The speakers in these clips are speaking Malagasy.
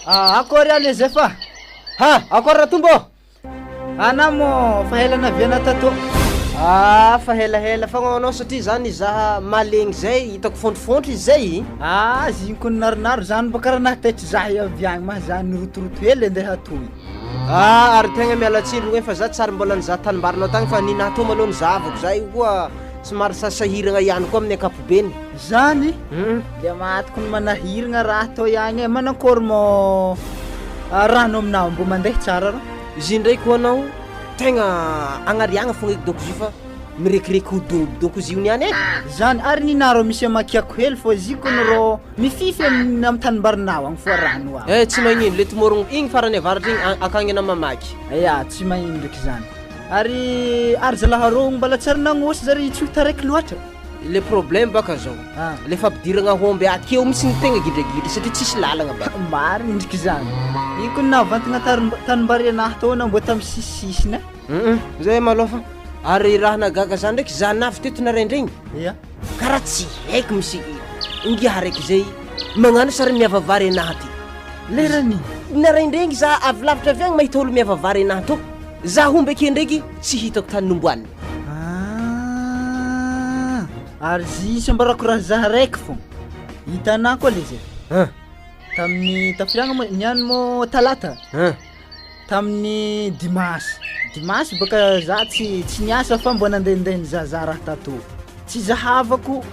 Akory aho le Zefa. Ha, akory Ratombo ô! Ana mo fa ela naviana tato. Ah, fa helahela fogna anao satria za nizaha malegny zay hitako fôntrofontro izy zay. Ah, zigny ko naronaro zany mba karaha nahataitry za avy agny ma za nirotoroto hely andeha atoy. Ah, ary tegna miala tsiny rogny fa za tsy ary mbola nizaha tanimbarinao tagny fa ninahy tô malôha nizahavako za io koa somary sasahiragna ihany koa amin'ny ankapobeny. Zany? Le matiko ny manahiragna raha tô ihany e, manankôry mô rano aminao mbô mandeha tsara rô? Izy ndraiky ho anao tegna agnariagna fogna eky dônko izy io fa mirekireky ho dobo dônko izy io niany e. Zany, ary ninahy rô misy amakiako hely fô izy kony rô mifify am amy tanimbarinao agny fô rano agny. Eh tsy magnino le tomorogno igny farany avaratra igny akagny anao mamaky. Ya, tsy magnino ndraiky zany. Ary ary zalahy rô mbala tsy ary nagnosy zary tsy ho taraiky loatra. Le problème baka zao, le fampidiragna aomby akeo mihitsy no tegna gidragidra satria tsisy lalagna baka. Marigny ndriky zany. Io kony nahavantagna tarim- tanimbary anahy tao anao mbô tamy sisisisiny a. Hum zay malôha fa ary raha nahagaga za ndraiky za navy teto naraindraigny, Ia. karaha tsy haiko misy ingiahy raiky zay magnano sary miava vary anahy ty. Leran'ino? Naraindraigny za avy lavitra avy agny mahita olo miava vary anahy tô, za homby ake ndraiky tsy hitako tany nomboaniny. Ah, ary zisy ambarako raha zah raiky fô, hitanà koa le zay, An! tamin'ny tafiriagna moa niany moa talata, An! tamin'ny dimasy, dimasy bôka za tsy tsy niasa fa mbô nandehandeha nizahazaha raha tato, tsy zahavako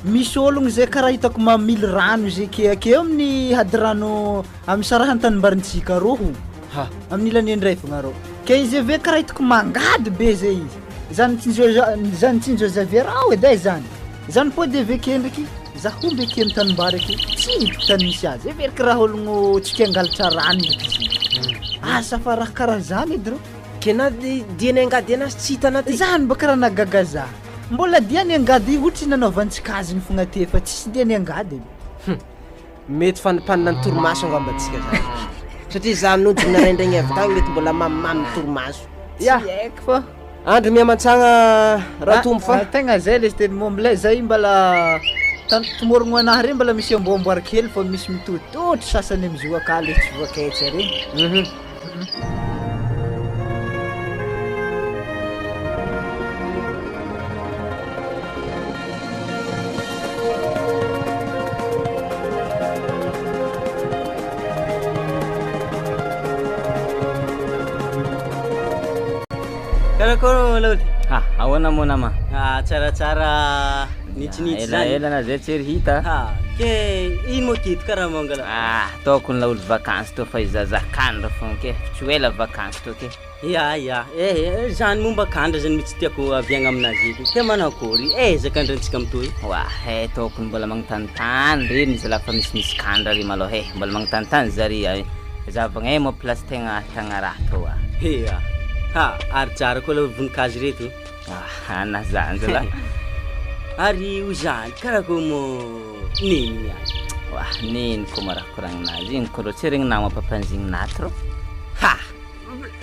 misy ôlogno zay karaha hitako mamily rano izy ake akeo amin'ny hadirano amin'ny sarahan'ny tanimbarintsika arô ho. Ha! Amin'ny ilany andrefagna arô. Ke izy ave karaha hitako mangady be zay izy. Zany tsinjo zany tsinjo zavy raho edy e zany. Zany pody avy ake ndraiky za homby ake amy tanimbary ake tsy hitako tany misy azy. Heveriko raha ologno tsy ke hangalatra rano ndraiky izy io. Asa fa raha karaha zany edy rô. Ke na diany angady anazy tsy hitanà ty. Zany mba karaha nahagaga za. Mbola diany angady ohatry nanaovantsika azy ny fogna teo fa tsisy diany angady. Hum. Mety fanimpanina ny torimaso angamba tsika zany satria za nody naraindraigny avy tagny mety mbola mamimamy ny torimaso. Ya! Tsy haiko fa. Andro mihamantsagna Ratombo fa. Ah, tegna zay le teny momba zay mbala tan- tomorogno anahy regny mbala misy amboamboary kely fa misy mitototro sasany amizio aka le tsy voaketsa regny. Mhm. Karakôry laolo? Ha, ahoana moa nama? Ah, tsaratsara nitsinitsy zany. Elaela na zay tsy ry hita. Ha, ke ino moa kety karaha mangala? Ah, ataoko ny laolo vakansy tô fa hizaza kandra fogna ke, tsy ho ela vakansy tô ke. Ya ya, eh zany momba kandra zany mitsy tiako aviagna aminazy eky, ke manakôry, aiza kandrantsika mitohy? Oa, eh tokony mbola magnontanintany reny zalahy fa misimisy kandra ry malôha eh, mbola magnontanintany zare a, zahavagna eh moa place tegna ahitagna raha tô a. Ya, ha ary tsara koa aloha voninkazo reto. Ah, ana zany zalahy. Ary ho zany, karakôry moa neny niany? Oa, neny koa moa raha koragninazy igny koa rô tsy regninao mampampanjigny naty rô. Ha!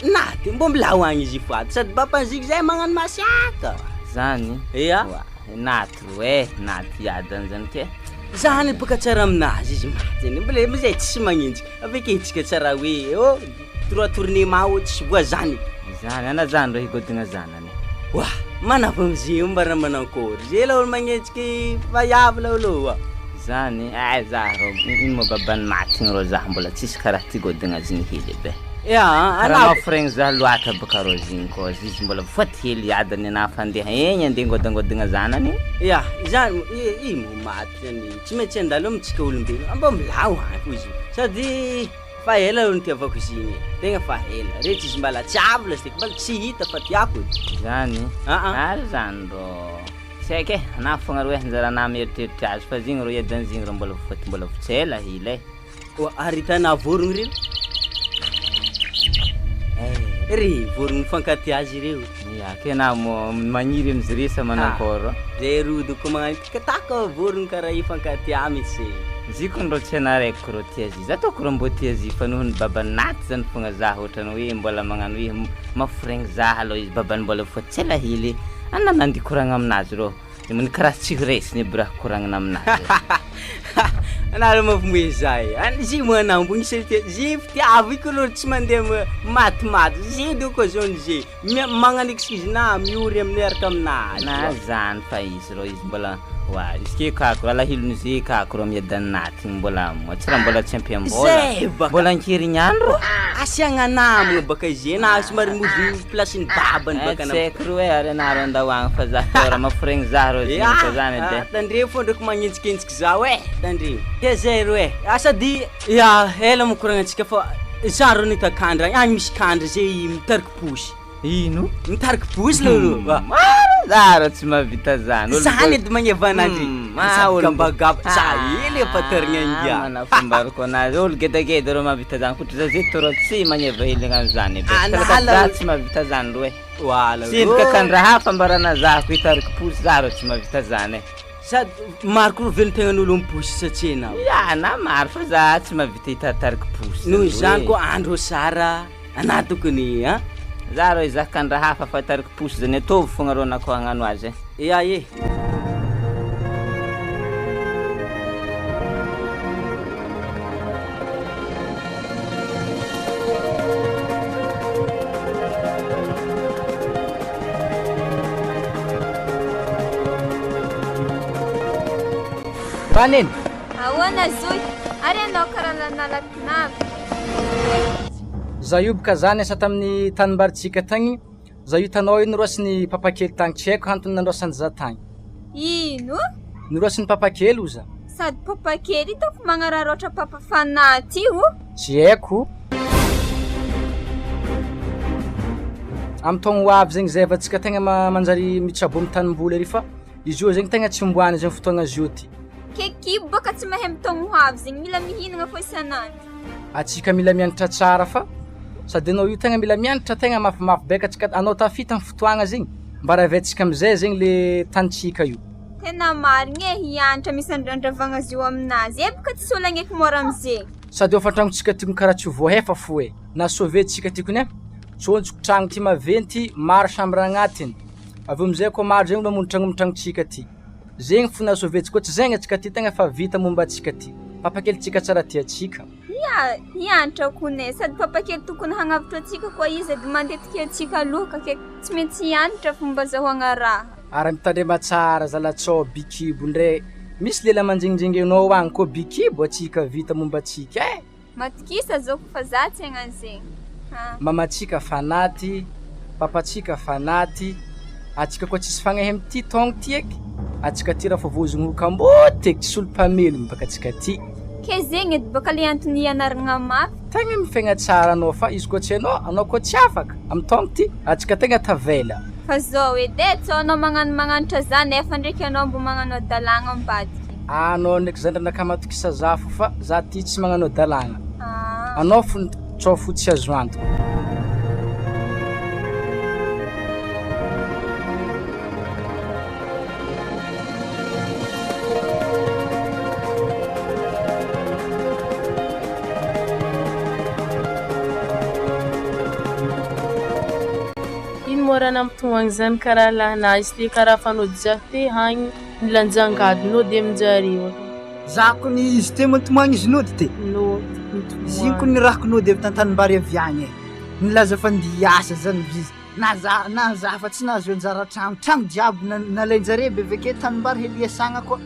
Naty, mbô milao agny izy io faty sady mpampanziky zay magnano masiaka. Zany? Ia. Oa, naty ro eh, naty iadany zany ke. Zany bôka tsara aminazy izy maty zany, mbola amizay tsisy magnenjiky, avy ake tsika tsara hoe oh trois tournement oh tsisy voa zany. Zany, ana zany rô higodigna zanany. Oa, manavy amizay io mba raha manankôry, zay laolo magnenjiky vaiavy laolo oa. Zany, eh za rô, ino moa baban'ny maty igny rô za mbola tsisy karaha ty godigna zigny hely edy eh. Ia, Karaha anao. mahaforegny za loatra bôka rô zigny kô izy mbola voaty hely iadany anah fa andeha egny andeha angodangodigna zanany. Ia, zany i moa maty zany tsy maintsy handalo amintsika olombelogno, mbô milao agny koa izy io, sady fa ela ro nitiavako izy igny e, tegna fa ela, retsy izy mbala tsy avy lasiteka, mbala tsy hita fa tiako e. Zany? Aa. Ary zany rô. Tsy haiko e, anah fogna rô e, anjaranah mieritreritra azy fa zigny rô iadany zigny rô mbola voaty mbola tsy ela hila e. Oa ary hitanà vorogno reo? Eh, ry vorogno mifankatia azy ireo. Ya, ke anah moa magniry amy zare sa manankôry rô? Zay ro doko magnano tikataka vorogno karaha hifankatia mihitsy zay. Zy kony rô tsy anah raiky rô tia zy, za taoko rô mbô tia zy fa noho ny babany naty zany fogna zah ohatrany hoe mbola magnano hoe maforegny zah alôha izy babany mbola voaty tsy ela hely anah nandia koragna aminazy rô. Ny karaha tsy ho resiny aby raha koragnina aminazy e. Anareo mampimoehy za e. An zy moa anao mbo nisy te zy fitiavo iko rô tsy mandeha matimaty zy de occasion zy magnano excuse na miory amin'ny miaraka aminazy. Na zany fa izy rô izy mbola oa izy ke kako alahilony zy kako rô miadanaty mbola moa tsy raha mbola tsy ampiambola. Zay baka. Mbola ankerignandro. Asiagna namagna baka izy e na somary mody place-ny babany baka na. Tsy haiko roe ary anareo andao agny fa za teo raha maforegny za rô zy ka zany edy e. Tandremo fô ndraiky magnenjikenjiky. Zaho eh! Tandremo. Ke zay ro eh! Ah sady ya ela mikoragna antsika fa za ro nahita kandra agny, agny misy kandra zay mitariky posy. Ino? Mitariky posy lolo. Marina za ro tsy mahavita zany. Olo Zany edy magneva ananjy. Ah, olo gabagaba. Za hely ampatarigna ingia. Mana fombarako anazy. Olo gedageda ro mahavita zany. Kotra za zay to ro tsy magneva hely hagnano zany be. Wala. Za tsy mahavita zany ro eh. Wala. Tsindrika kandra hafa ambarana za ko hitariky posy za ro tsy mahavita zany eh. Sady maro koa velon-tegnan'olo miposy satria enao. Ya na maro fa za tsy mahavita hitartariky posy. Noho izany koa andro sara anah tokony an. Za rô hizaha kandra hafa fa tariky posy zany ataovy fogna rô anah ko hagnano azy e. Ya e. Ba neny! Ahoana zoky? Ary ianao karaha nanala tinavy? Za io boka za niasa tamin'ny tanimbarintsika tagny, za hitanao io noroasin'ny papakely tagny tsy haiko antony nandroasany za tagny. Ino? Noroasin'ny papakely oza. Sady papakely io taoko magnararaotra papa fanahy ty o! Tsy haiko. Amin'ny taogno ho avy zegny zay avantsika tegna manjary mitsabo amin'ny tanimboly ary fa izy io zegny tegna tsy omboana zegny fotoagna zio ty. Ke kibo bôka tsy mahay mitaogno ho avy zegny, mila mihinagna fô isan'andro. Atsika mila mianatra tsara fa sady anao io tegna mila mianatra tegna mafimafy beka atsika anao tafita amin'ny fotoagna zegny mba ravaintsika amizay zegny le tanintsika io. Tena marigny e, hianatra misy andrandravagna azy io aminazy e, boka tsisy olo agneky môra amizegny. Sady hofantragnontsika tokony karaha tsy ho voahefa fo e, na sauver tsika tokony e, tsonjoko tragno ty maventy maro chambre agnatiny, avy eo amizay koa maro zegny mamonjy tragno amy tragnontsika ty, zegny fo na sauver tsika koa tsy zegny atsika ty tegna fa vita momba atsika ty, papakelintsika tsara tia atsika. Ia, hianatra kony e, sady papakely tokony hagnavotra atsika koa izy edy mandetiky atsika aloha ka ke tsy maintsy hianatra fomba azahoagna raha. Ary mitandrema tsara zala tsao by kibo ndray misy lela manjinginjingy anao agny koa by kibo atsika vita momba atsika eh. Matokisa zoko fa za tsy hagnano zegny ha. Mamantsika fanaty, papantsika fanaty, atsika koa tsisy fagnahy amity taogno ty eky, atsika ty raha fa voazogny ho kamboty eky tsisy olo mpamelogno baka atsika ty. Ke zegny edy baka le antony hianaragna mafy. Tegna mifegna tsara anao fa izy koa tsy anao, anao koa tsy afaka, amy taogno ty atsika tegna tavela. Fa zao edy e, tsao anao magnano magnanatra za nefa ndraiky anao mbo magnano adalagna ambadiky. Anao ndraiky zandrinakahy matokisa za fo fa za ty tsy magnano adalagna. Anao fo tsao fo tsy azo antoka. Ino moa raha nampitohagny zany karaha lahinah izy ty karaha fanao jiaby te hagny nilanja angady nody amin-jareo. Za kony izy te matomagny izy nody te. Nody Izy igny kony rahako nody avy tantanimbary avy agny e. Nilaza fa ndeha hiasa zany izy. Na za na za fa tsy nahazo anjara tragno. Tragno jiaby nalain-jare be avy ake tanimbary hely iasagna koa.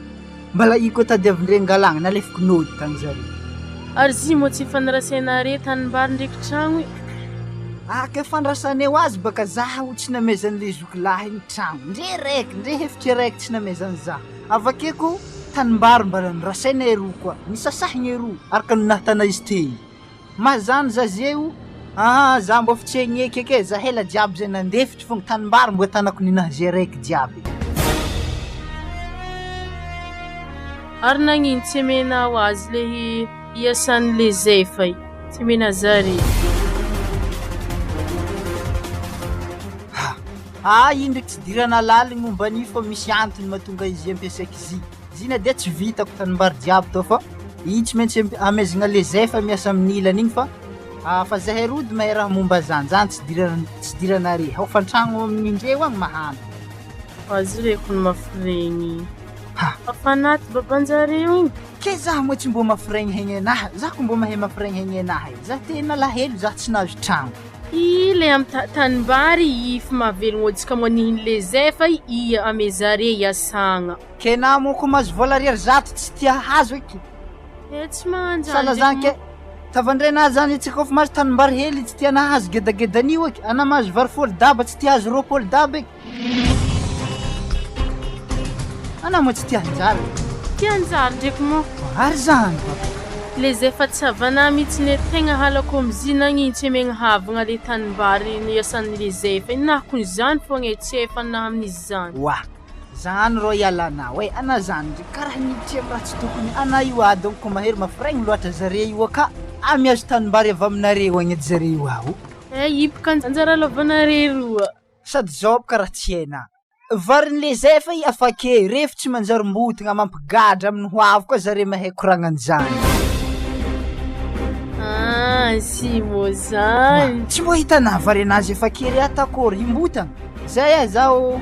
Mbala io koa tadiavin-dre angalagna nalefiko nody tagny zare. Ary izy moa tsy ifandrasainare tanimbary ndraiky tragno e. Ah ka ifandrasanay ho azy baka zaho tsy namezan'le zoky lahy ny tragno. Ndre raiky ndre hefitry raiky tsy namezany za. Avake ko tanimbary mbala norasaina eroa koa, nisasahigna eroa araka ny nahatana izy teo. Mazano za zeo aa za mbô fa tsy hagneky eky e, za hela jiaby zay nandefitry fogna, tanimbary mbô tanako ninaha ze raiky jiaby. Ary nagnino tsy amenao azy le hiasan'ny le zefa i? Tsy mena zare. Ha! Ah io ndraiky tsy idirana laligny momba an'io fa misy antony mahatonga izy ampiasaiko izy. Izy na dia tsy vitako tanimbary jiaby tao fa io tsy maintsy amezagna le zefa miasa amin'ny ilany igny fa fa zahay roa edy mahay raha momba zany, zany tsy idirana tsy idiranare, hofan-tragno amin'indreo agny mahandro. Azy reko ny mafy regny. Ha! Fa naty babanjareo igny. Ke zah moa tsy mbô mafiregny hegny anahy, zah ko mbô mahay mafiregny hegny anahy e, zah tena alahelo zah tsy nahazo tragno. I le amy tanimbary i fa mahavelogno antsika manihiny le zay fa i ame zare iasagna. Ke na moa ko mahazo vola ariary zato tsy tia hahazo eky. Eh tsy mahanjany Sahala zany ke, tavandrena zany antsika kôfa mahazo tanimbary hely tsy tia nahazo gedagedan'io eky, ana mahazo vary fôlo daba tsy tia hahazo 20 daba eky. Ana moa tsy tia hanjary. Tia hanjary ndraiky moa. Ary zany baba. Le zay fa tsy havana mitsy ne tegna halako amzy nagnino tsy amegna havagna le tanimbary niasan'ny le zefa iny na kon'izany fogna e tsy efa na amin'izy zany. Oa! Zany rô ialanao e, ana zany ndry karaha niditry am raha tsy tokony, ana io a donc mahery mafiregny loatra zare io aka, a mihazo tanimbary avy aminareo agny edy zare io ao. Eh hipoka anjara lovanareo roa. Sady zao boka raha tsy hainà. Varin'le zefa i afake, ref tsy manjary mbotigna mampigadra amin'ny ho avy koa zare mahay koragna an'izany. Ah, sy mbô zany. Tsy mbô hitanà vary anazy afake ry atakôry imbotagna. Zay eh zaho.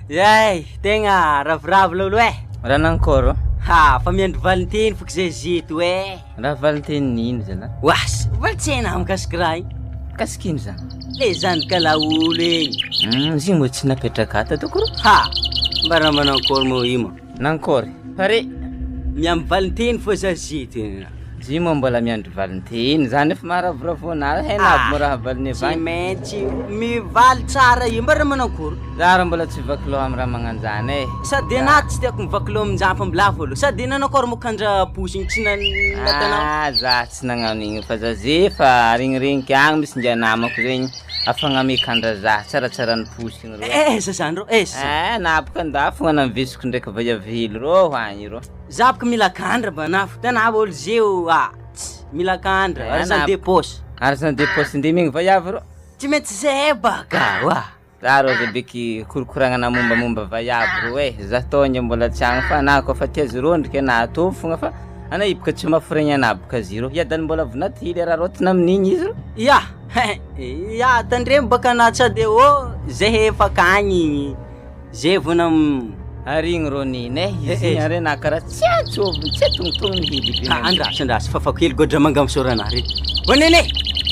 Yay, tegna ravoravo lolo eh. Raha nankôry ô? Ha, fa miandry valinteny foko zay zeto eh. Raha valinteny ino zalahy? Oasy, valinteny mikasiky raha igny. Mikasiky ino zany? Le zandrika laolo igny. Izy igny mbô tsy napetraka ato ataoko rô. Ha, mba raha manankôry moa io ma? Nankôry? Pare. Miamby valinteny fô za zeto eh. Izy moa mbola miandry valinteny, zany efa maharavoravo anahy, hainao aby moa raha valiny avy Tsy agny. maintsy mivaly tsara io, mba raha manankôry? Za rô mbola tsy vaky loha amy raha magnanjany e. Sady anahy tsy tiako mivaky loha aminjany fa mbola avo aloha. Sady nanakôry moa kandra posy igny tsy nataonao? Ah, za tsy nagnano igny fa za zefa regniregniky agny misy ngia namako zegny afa agname kandra za tsaratsara ny posy igny rô. Eh, za zany rô, eh za. Eh, na boka andafy agny namivesiko ndraiky vaiavy hely rô agny rô. Za boka mila kandra ba na fo tena olo zeo ah, tsy mila kandra, Eh, argent na- de poche. Argent de poche ndeha megny vaiavy rô. Tsy maintsy zay baka oa. Za rô za beky korokoragnana mombamomba vaiavy rô e, za tô nge mbola tsy agny fa na kôfa tia azy rô ndreky na atôvy fogna fa ana io boka tsy mahaforegny ana boka azy rô, iadany mbola vonatily araraotina amin'igny izy rô. Ya, ya tandremo baka anà tsy de ô zay efa akagny igny, zay vao nam. Ary igny rô nina e, izy igny are na karaha tsy antsôviny tsy antognontognony hely be. Ha, andraso andraso fafako hely godra manga misaorana reto. Ô nene,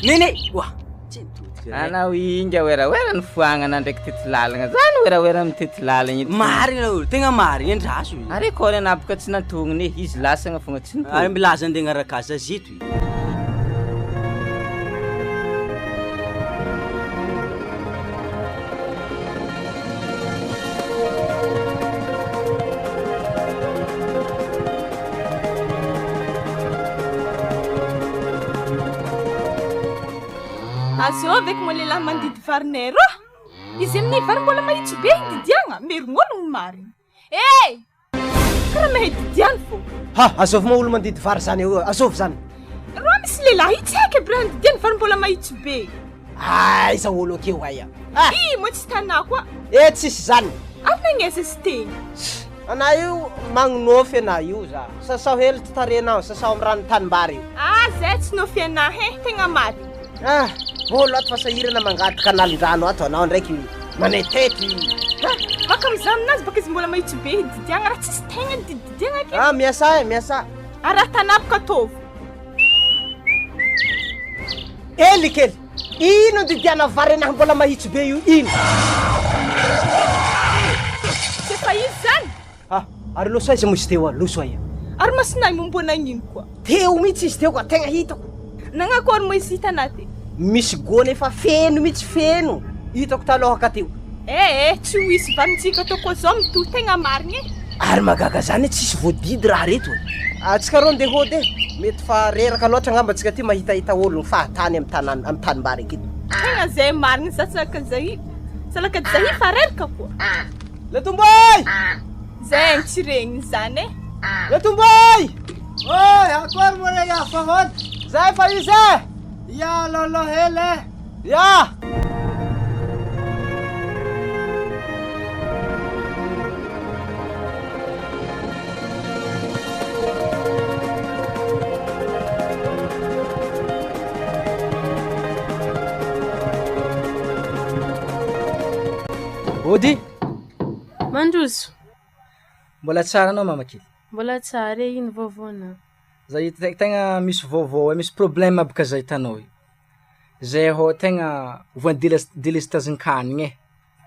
nene, oa. Tsy nitodika zay. Anao inga werawera ny foagnana ndraiky tety lalagna zany werawera mitety lalagna ity. Marigna olo, tegna marigna andraso. Ary kôry anà boka tsy nantognony e, izy lasagna fogna tsy Ary nitognony. milaza andeha agnaraka azy zito. Azô aveko moa lehilahy mandidy varinay rô. Izy amin'ny vary mbola mahitsy be didiagna, merognologno marigny. Eh! Karaha mahay didiany fô. Ha, azovy moa olo mandidy vary zany eo, azovy zany. Rô misy lehilahy io tsy haiko aby raha didiany vary mbola mahitsy be. Aiza olo akeo aia? Ah, Ih, moa tsy tanà koa. eh tsisy zany. Ary nagnaiza izy tegny? Ana io magnonofy ana io za. Sasao hely ty tarehinao, sasao amin'ny rano tanimbary io. Ah, zay tsy nofy anahy e, tegna marigny. Ah, olo ato fa sahirana mangady kanalin-drano ato anao ndraiky manetety. Ha, maka mizaha aminazy baka izy mbola mahitsy be didiagna raha tsisy tegna dididiagna ke. Ah, miasa e, miasa. Ary raha tanà boka ataovy. Ely kely, ino didiana vary anahy mbola mahitsy be io ino? Tsy efa izy zany. Ah, ary loso aiza moa izy teo ah, loso aia? Ary masinay moa mbo nagnino koa? Teo mihitsy izy teo ka tegna hitako. Nagnakory moa izy hitanà ty? Misy gony efa feno mihitsy feno. Hitako taloha ka teo. Eh, eh, tsy ho hisy varintsika ataoko zao mitohy tegna marigny e. Ary mahagaga zany tsisy voadidy raha reto e. Atsika rô ndeha hody e. Mety fa reraka loatra angamba antsika ty mahitahita ologno fahatany amin'ny tanàna amin'ny tanimbary aketo. Tegna zay marigny za salaka zay. Salaka zay fa reraka koa. Le tomboy! Zay tsy regny zany e. Le tomboy! Oi, akory moa re ia fa hody? Zay fa izy e! Ia lôlô hely e. Ya! Ody! Mandroso. Mbola tsara anao mama kely? Mbola tsara e, ino vaovaonao? Za hita tegna misy vaovao e, misy problème bôka za hitanao io. Zay hô tegna voan'ny delestazin-kanigny e,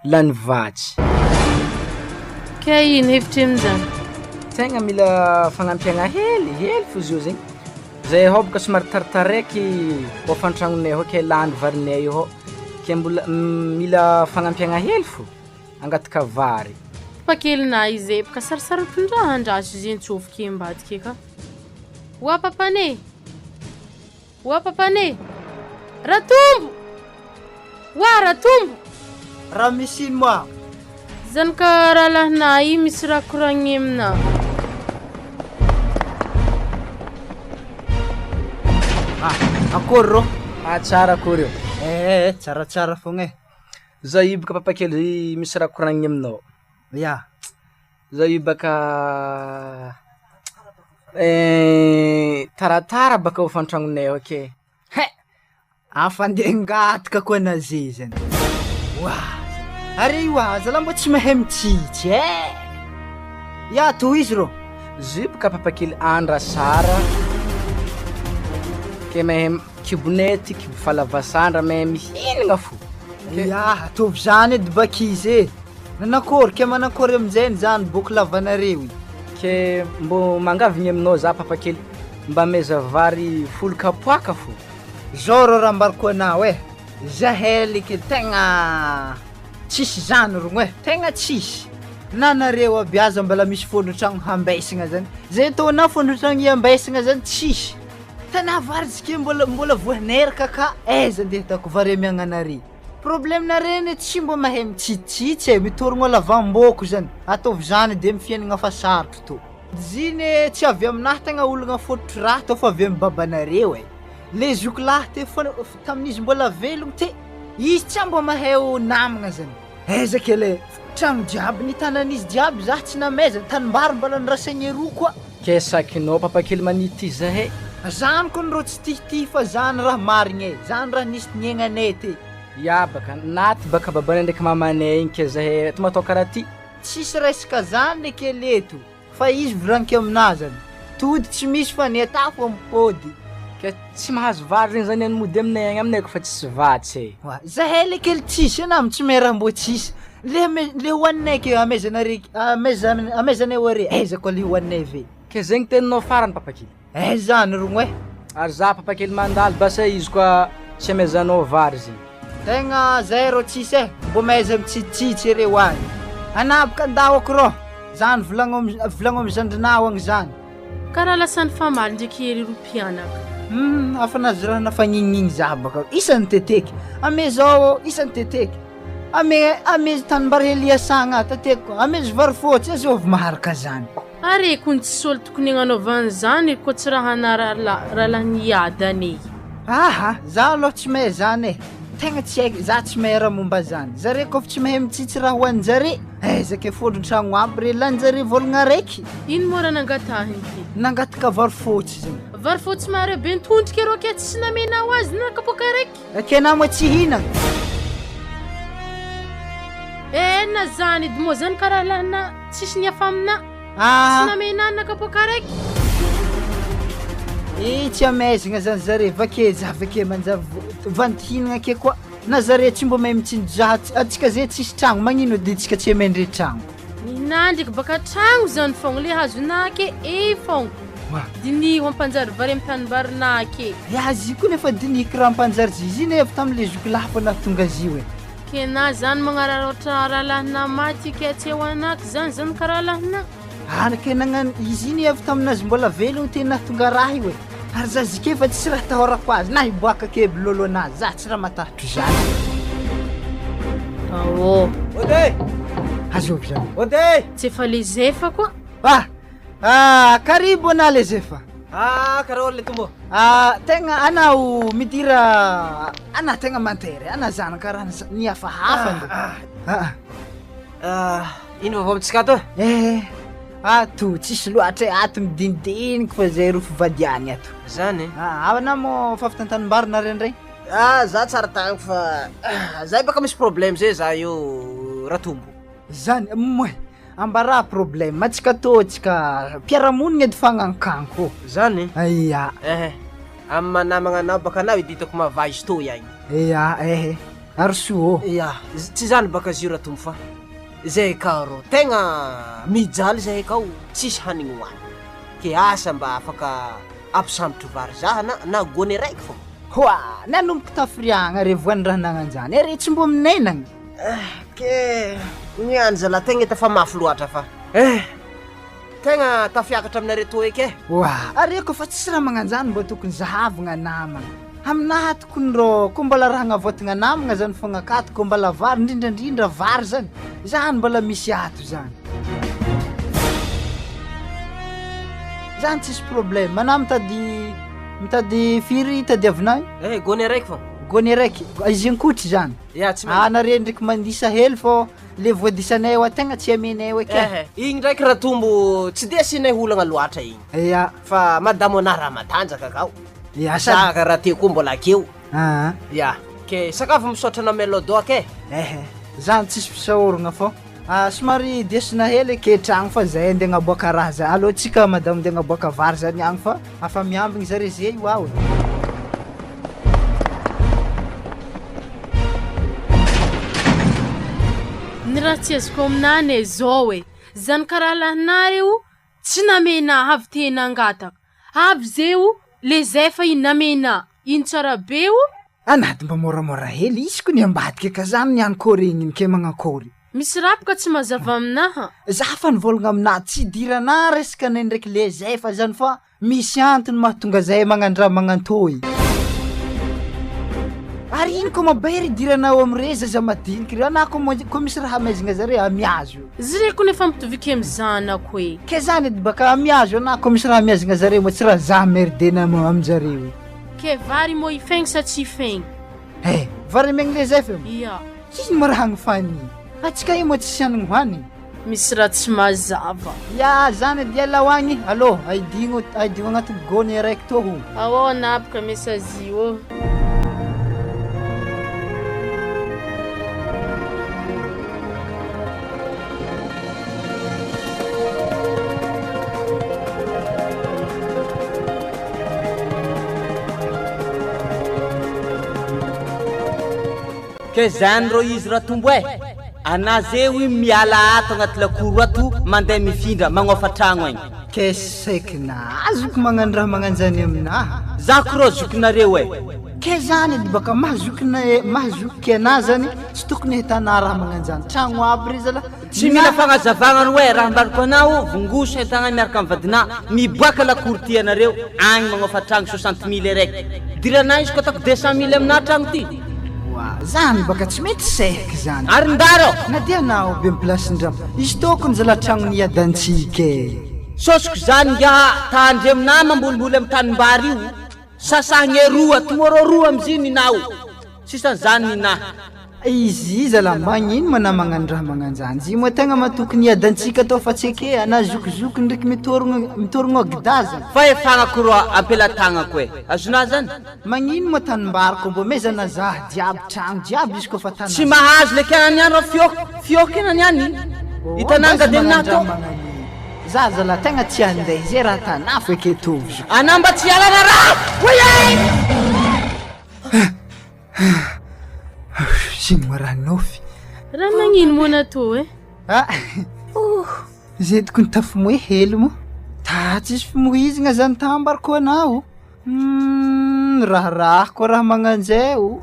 lany vatsy. Ke ino hevitry amin'izany? Tegna mila fagnampiagna hely, hely fo izy io zegny. Zay hô bôka somary taritaraiky hôfan-tragnonay hô ke lany varinay io hô, ke mbola mila fagnampiagna hely fô, hangataka vary. Pakelina izy e, bôka sarosarotrin-draha andraso izy antsofoky ambadika eka. Oa papane! Oa papane! Ratombo! Oa Ratombo! Raha misy ino moa? Zanaka rahalahinà io misy raha koragniny aminà. Ah, akory rô? Ah, tsara akory io. Eh, eh, tsaratsara fogna e. Za io bôka papakely misy raha koragniny aminao. Ya. Za io baka taratara baka hofan-tragnonay ao ke. He! Afa-ndeha koa naze zany. Oa! Are io zalahy mbô tsy mahay mitsitsy e! Ya, tohizo rô. Izy io baka papakely andra sara, ke mahay kibonay ty kibo fahalavasandra mahay mihinagna fo. Ya, ataovy zany edy baka izy e. Nanakôry, ke manakôry aminjay zany boky lavanareo io? Ke mbô mangavigny aminao za papakely, mba ameza vary 10 kapoaka fo. Zao rô raha ambarako anao e, zahay leky tegna tsisy zany rogno e, tegna tsisy. Na nareo aby aza mbola misy fôndro-tragno hambesagna zany, zay ataonao fôndro-tragno iambesagna zany tsisy. Tana vary tsika mbola mbola voaneraka ka aiza ndeha ataoko vary amiagna anare. Problème nare anie tsy mba mahay mitsitsitsy e, mitorogno lavambôko zany, ataovy zany de amy fiaignana fa sarotro tô. Ziny tsy avy aminahy tegna olagna fôtotry raha tô fa avy amy babanareo e. Le zoky lahy te fô tamin'izy mbola velogno te, izy tsy mba mahay namagna zany. Aiza ke le tragno jiaby nitanan'izy jiaby zah tsy namezany, tanimbary mbola nirasegny eroa koa. Ke sakinao papakely manity zahay. Zany koa rô tsy tihitihy fa zany raha marigny e, zany raha nisy niaignanay te. Ya baka naty baka babanay ndraiky mamanay igny ke zahay to matao karaha ty. Tsisy resaka zany kely eto, fa izy volaniko aminazy zany. Tody tsy misy fa ny atafo mipody. Ke tsy mahazo vary zegny zany any mody aminay agny aminay koa fa tsisy vatsy e. Oa, zahay le kely tsisy anà tsy mahay raha mbô tsisy. Le ame le hohaninay ke amezanare amezan amezanay are aiza koa le hohaninay ve? Ke zegny teninao farany papakely. Eh zany rogno e. Ary za papakely mandalo basa izy koa tsy amezanao vary zegny. Tegna zay rô tsisy e, mbô mahaiza mitsitsitsy reo agny. Anà bôka andao rô, zany volagno am volagno amy zandrinao agny zany. Karaha lasa nifamaly ndraiky ery ro mpianaka. Afa nahazo raha nafagninigniny za bôka isan'ny teteky. Amezao isan'ny teteky. Ame amezy tanimbary hely iasagna tateky koa, amezy vary fôtsy azôvy maharaka zany. Are kony tsisy olo tokony hagnanaovany zany koa tsy raha ana rahalahy niadany. Aha, za aloha tsy mahay zany e. Tegna tsy haiko, za tsy mahay raha momba zany. Zare koa fa tsy mahay mitsitsy raha hohanin-jare, aiza ke fôndron-tragno aby re lany-jare vôlagna araiky. Ino moa raha nangatahiny ty? Nangataka vary fôtsy zegny. Vary fôtsy mare be nitondrika rô ke tsy namenao azy na kapoaka araiky. Ke na moa tsy hihinana. Eh, na zany edy moa zany karaha lahina tsisy niafa amina. Ah. Tsy namena na kapoaka araiky. Eh, tsy amezagna zany zare vake za vake manjary vantihinagna ake koa. Na zare tsy mba mahay mitsinjo za, antsika zay tsisy tragno, magnino edy antsika tsy amendre tragno? Nina ndraiky baka tragno zany fogna le hazonà ake e fogna. Oa. Diniho ampanjary vary amy tanimbarinà ake. Ya izy koa nefa diniky raha ampanjary izy iny avy tamile zoky lahy fa nahatonga azy io e. Ke na zany magnararaotra rahalahina maty ke tsy eo anaky zany zany karaha lahina. Ary ke nagnano izy iny avy taminazy mbola velogno tena nahatonga raha io e. Ary za zike fa tsisy raha atahorako azy na hiboaka ke bilolo anazy za tsy raha matahotro zany. Ao. Ode! Azovy zany. Ode! Tsy efa le zefa koa. Ah! Ah, karibu ana le zefa. Ah, karaha le tombo. Ah, tegna anao midira ana tegna mantery, ana zany karaha ny hafahafa ndo. Ah. Ah, ino vaovao amintsika ato? Eh, ato tsisy loatra e, ato midinidiniky fa zay ro fivadiany ato. Zany? Ah, ana moa fa avy tantanimbarinareo ndray? Ah, za tsara tagny fa zay baka misy problème zay za io. Ratombo. Zany moe ambarà problème atsika tô tsika mpiara-monigna edy fagnankanko. Zany? Ia. Ehe, amy maha namagna anao baka anao edy hitako mahavaha izy tô iagny. Ia, ehe, aroso ô. Ia, tsy zany baka izy io Ratombo fa zahay kao rô tegna mijaly zahay kao tsisy hanigny hoanigny ke asa mba afaka ampisambotry vary zaha na na gony araiky fô. Hoa, nanomboka tafiriagna re voan'ny raha nagnanjany e re tsy mbô minainagna. Eh, ke niany zalahy tegna hita fa mafy loatra fa eh tegna tafiakatra aminareo tô eky eh. Oa, are ko fa tsisy raha magnanjany mbô tokony zahavagna namagna. Aminahy tokony rô ko mbola raha agnavôtagna namagna zany fogna akato ko mbola vary indrindrandrindra vary zany, zany mbola misy ato zany. Zany tsisy problème, anà mitady mitady firy tadiavinà io? Eh, gony araiky fô. Gony araiky, izy ankotry zany. Ya, tsy mahay. Ah, nare ndraiky mandisa hely fô le voadisanay ao tegna tsy amenay ao eky. Eh, igny ndraiky Ratombo tsy de asianay olagna loatra igny. Ya. Fa madamo anah raha matanjaka kao. Ya, sady. Za raha teo koa mbola akeo. Ah. Ya, ke sakafo misaotra anao mialoha doka e. Eh, zany tsisy fisaoragna fô. Ah, somary desina hely ake tragno fa zay andeha agnaboaka raha zay. Alô tsika madamo andeha agnaboaka vary zany agny fa afa miambigny zare ze io ao e. Ny raha tsy azoko aminah ne zao e, zany karaha lahinah reo tsy namenah avy te nangataka, avy zeo le zefa iny namenah, ino tsara be o. Anady mba môramôra hely izy ko ny ambadika ka zany ny any kôry igny ke magnakôry. Misy raha boka tsy mazava aminaha. Za fa nivôlagna aminah tsy idiranah resaka anay ndraiky le zefa zany fa misy antony mahatonga zahay magnandraha magnantôy. Ary ino ko mabahery idiranao amire zaza madiniky reo anah ko ko misy raha amaizigna zare amiazo io. Zire ko nefa mitoviky amy zanako e. Ke zany edy baka amiazo anah ko misy raha amiazagna zare moa tsy raha za merde aminjareo. Ke vary moa ifegny sa tsy ifegny? Eh, vary amegny le zefa io? Ia. Ino moa raha agny Atsika io moa tsisy hanigny hoanigny. Misy raha tsy mazava. Ya, zany edy ialao agny. Allô, aidigno, aidigno agnatin'ny gony araiky tô ho. Ao naboka message io. Ke zany rô izy Ratombo e. Anà zeo io miala ato agnaty lakoro ato mandeha mifindra magnofa tragno agny. Ke saiky nahazoky magnano raha magnanjany aminahy. Za ko rô zokinareo e. Ke zany edy baka mahazokina mahazoky anah zany tsy tokony ahitana raha magnanjany tragno aby re zala. Tsy mila fagnazavagna roe raha ambariko anao vongoso entagna miaraka amy vadinà miboaka lakoro ty anareo agny magnofa tragno 60 000 araiky. Dirana izy ko ataoko 200 000 aminà tragno ty. Oa, zany baka tsy mety saiky zany. Ary ndaro. Na dia anao be miplasin-drano. Izy tokony zala tragno niadantsika e. Sosiko zany nga tandreminà mambolimboly amy tanimbary io. Sasahgne roa, tomorrow roa amiziny ninao. Sisan'zany ninah. Izy zala magnino ma na magnano raha magnanjany. Izy moa tegna matoky niadantsika atao fa tsy eke ana zokizoky ndraiky mitorogno mitorogno agidaza. Fa efagnako roa ampelatagnako e. Azonà zany? Magnino moa tanimbary ko mbô mezana zah jiaby tragno jiaby izy koa fa tanà. Tsy mahazo le kiana niany raha fiôky fiôky ena niany. Hitanà angady aminahy tô. Za zala tegna tsy andeha zay raha tanà fo eke tovy zo. Anà mba tsy hialana raha. Oy e! Zigny moa raha nofy. Raha nagnino moa natao e? Ah, zay tokony tafimoe hely moa. Ta tsisy fimoizagna zany tambariko anao. Raharaha koa raha magnanjay o.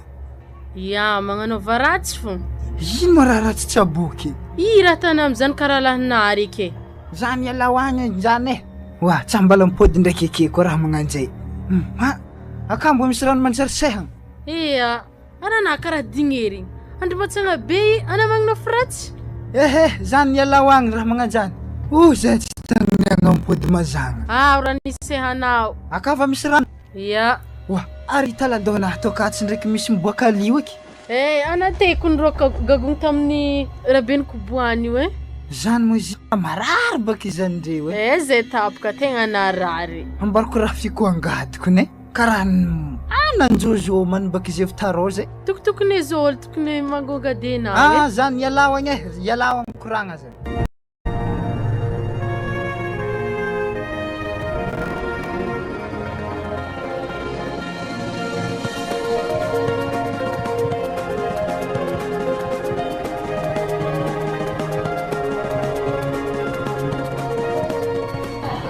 Ya, magnanaova ratsy fô. Ino moa raha ratsy tsaboky? I raha tana amizany karaha lahinah reky e. Za miala agny zany e. Oa, tsy mbala mipody ndraiky eke koa raha magnanjay. Ha, akambo misy rano manjary sehagna. Ea, anana karaha dignery. Andro matsagna be ana magnanofy ratsy. Ehe, zany miala agny raha magnanjany. Oh, zay tsy tagniagna mipody mazagna. Ah, raha nisehanao. Akava misy rano. Ya. Oa, ary taladona atao katsy ndraiky misy miboaka lio eky. Eh, anateko ny roka gagogno tamin'ny rabeny koboany io e. Zany moa izy marary baka izany ndreo e. Eh, zay tapoka tegna narary. Ambarako raha fiko angadiko ne. Karaha nanjojo manomboka izy avy tarô zay. Tokotokony zao olo tokony magôgadena Ah zany ialao agny e, ialao agny koragna zany.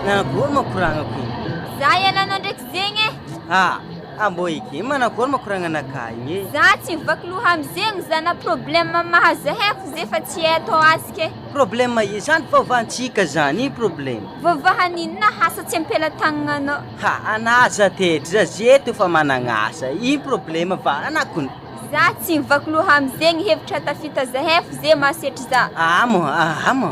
Nanakory ma koragnako igny? Za ialanao ndraiky zegny e. Ah, ambô eky manakory ma koragnanakahy igny e? Za tsy mivaky loha amizegny za na problème mahazo haiko ze fa tsy hay atao asika e. Problème i zany faovantsika zany iny problème. Voavahan'inona asa tsy am-pelatagnanao. Ha, anah za tetry za zeto efa managn'asa iny problème fa anah kony. Za tsy mivaky loha amizegny hevitra tafita zahay fo ze mahasetry za. Amo, amo.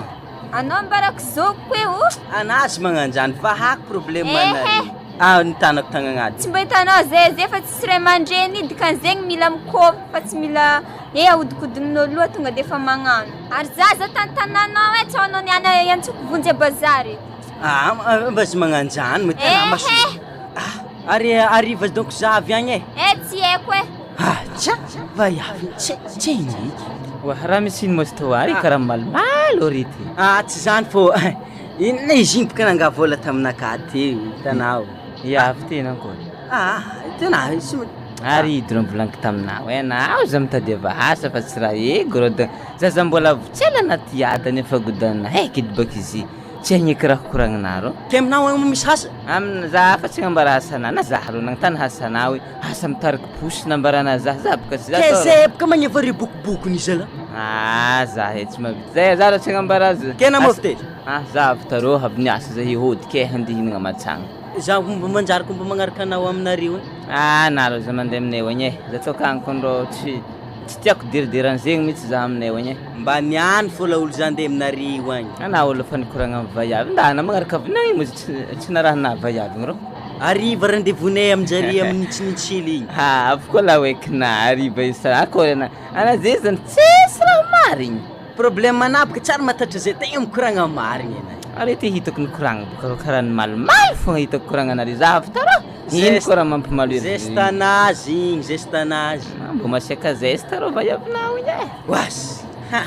Anao ambarako zokiko e o. Anah tsy magnanjany fa hako problème Ehe. anareo. Ah, ny tanako tagnanady. Tsy mba hitanao zay zay fa tsisy ray aman-dreny io dikan'izegny mila mikôpy fa tsy mila e ahodikodinin'olo loha tonga de efa magnano. Ary za za tantananao e tsy ao anao niany iantsoko vonjy a bazary. Ah, mba tsy magnanjany mo tena maso. Ehe. Ah, ary ariva donc za avy agny e. Eh tsy haiko e. Ah, tsa, vaiavy tsy tsy iniky. Oa, raha misy ino moa sy toa ary karaha malomalo ry ty. Ah, tsy zany fô inona izy igny boka nangà vola taminakahy teo hitanao. Ia avy tena ankôry. Ah, tena tsy Ary idro mivolaniko taminao e, anao za mitadiava asa fa tsy raha ego rô da zaza mbola tsy ela anaty ady nefa godana haiky edy baka izy tsy haigneky raha koragninà rô. Ke aminao agny misy asa? Amina za fa tsy agnambara asanà na za rô nagnontany asanà hoe asa mitariky posy nambarana za, za boka tsy za Ke tao rô. zay boka magneva ribokobokony izy zala. Ah, za e tsy mahavita zay, za rô tsy agnambara azy. Ke anao Asa- mafy tery? Ah, za avy tarô avy niasa za hihody ke handeha hihinagna matsagna. Za mbo manjary ko mbo magnaraka anao aminareo e. Ah, na rô za mandeha aminay agny e, za tsôkagny kony rô tsy tsy tiako diridiran'zegny mihitsy za aminay agny e. Mba niany fô laolo za andeha aminareo agny. Anà olo efa nikoragna amy vaiavy, ndana magnaraka avy nay moa izy tsy tsy narahana vaiavy igny rô. Hariva rendez-vous-nay aminjare amin'ny tsinitsily igny. Ha, avy koa la hoekina hariva isa akôry ana, ana zay zany tsisy raha marigny. Problème anah boka tsary mahatatra zay tegna mikoragna marigny anah. Ary ty hitako nikoragna boka rô karaha ny malomaly fogna hitako koragnanare za avy tarô. Ino Zeste- koa raha mampimalo ery? Zeste anazy igny, zeste anazy. Ah, Mbô masiaka zeste rô vaiavinao igny e. Oasy! Ha!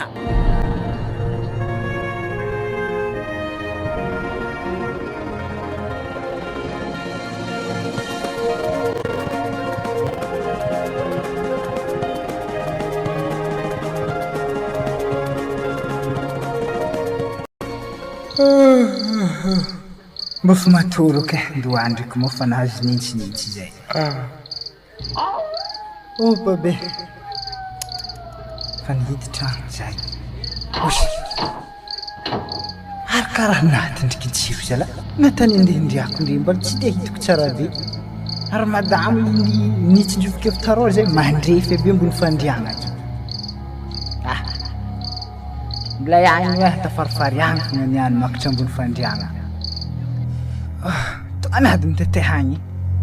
Mba fa matory ok, ndoandriko moa fa nahazo nintsinintsy zay. Oh babe, fa nihidy tragno zay. Osy, ary karaha natindriky jiro zalahy. Natany andeha-ndriako ndre mbola tsy de hitako tsara be. Ary madamo ny nitsinjoviko avy tarô zay mandrefy aby ambony fandriagna ato. Ah, mbola ihany hoe tafarifary ihany fogna niany makatra ambony fandriagna. Ah, to anady miteteha agny.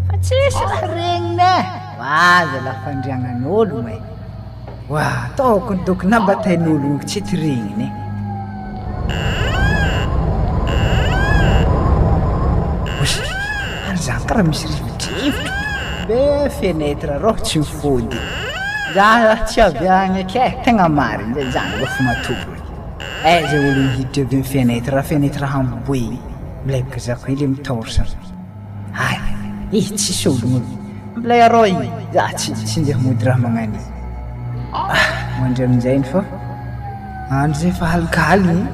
Fa tsisy raha regniny e. Wa zalahy fandriagnan'olo e. Wa, ataoko ny doko nabatain'olo igny tsy ty regniny e. Oy, ary zany karaha misy rivodrivotra. Be fenêtre rô tsy mifody. Za tsy avy agny eky e, tegna marigny zay zany mba fa matory. Aiza olo mihiditra avy amy fenêtre, raha fenêtre hamboe igny. Milay baka za koa le mitorsa. Ay, ih tsisy ologno. Milay arô igny, za tsy tsy ndeha mody raha magnano io. Ah, mandry amin'izay fa andro zay fa alikaligny.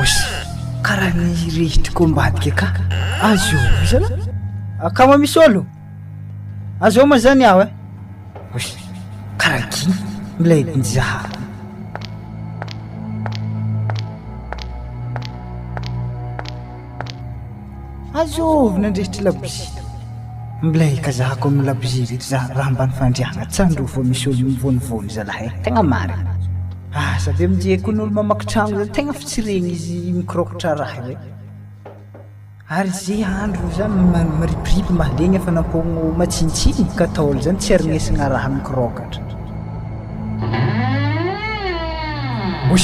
Oy, karaha nirehitry koa ambadika ka. Azovy zalahy. Akama misy olo? Azao ma zany aho e. Oy, karaha giny milay nizaha. Azovy nandrehitry labozia. Milay kazahako amin'ny labozia reto za raha ambany fandriagna tsandro vao misy olo mivonivony zalahy e. Tegna marigny. Ah, sady aminjay koa ny olo mamaky tragno zany tegna fa tsy regny izy mikorokotra raha io e. Ary ze andro zany miripiripy mahalegny efa nampogno matsinitsiny ka taolo zany tsy arignesagna raha mikorokatra. Oy,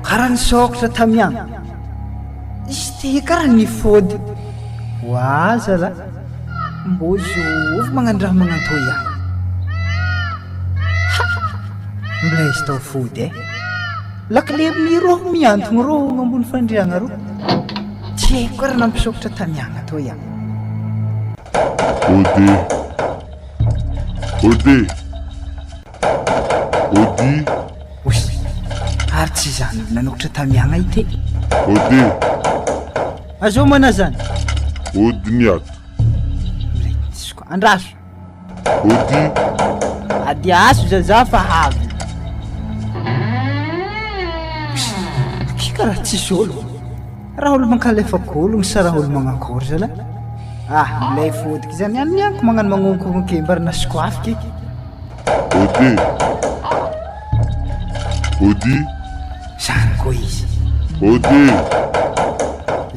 karaha nisokatra tamiagny. Izy Ty karaha nifody. Oa zala. Mbô zovy magnano raha magnantô ihany. Ha! Mbola izy tao fody e. Lakile mirô mihantogno rô ambony fandriagna rô. Tsy haiko karaha nampisokatra tamiagna tao ihany. Ode. Ode. Odi. Oy! Ary tsy izany avy nanokatra tamiagna ity. Odi. Azao mana zany. Ody ny ato. Miretisiko. Andraso. Odi. Adiaso zaza fa avy. Oy! Karaha tsisy olo. Raha olo mankalefa kologny sa raha olo magnakory zalahy? Ah, milay fodiky zany any ihany ko magnano magnonkognoky mbary nasiko afy ke. Odi. Odi. Zany koa izy. Odi.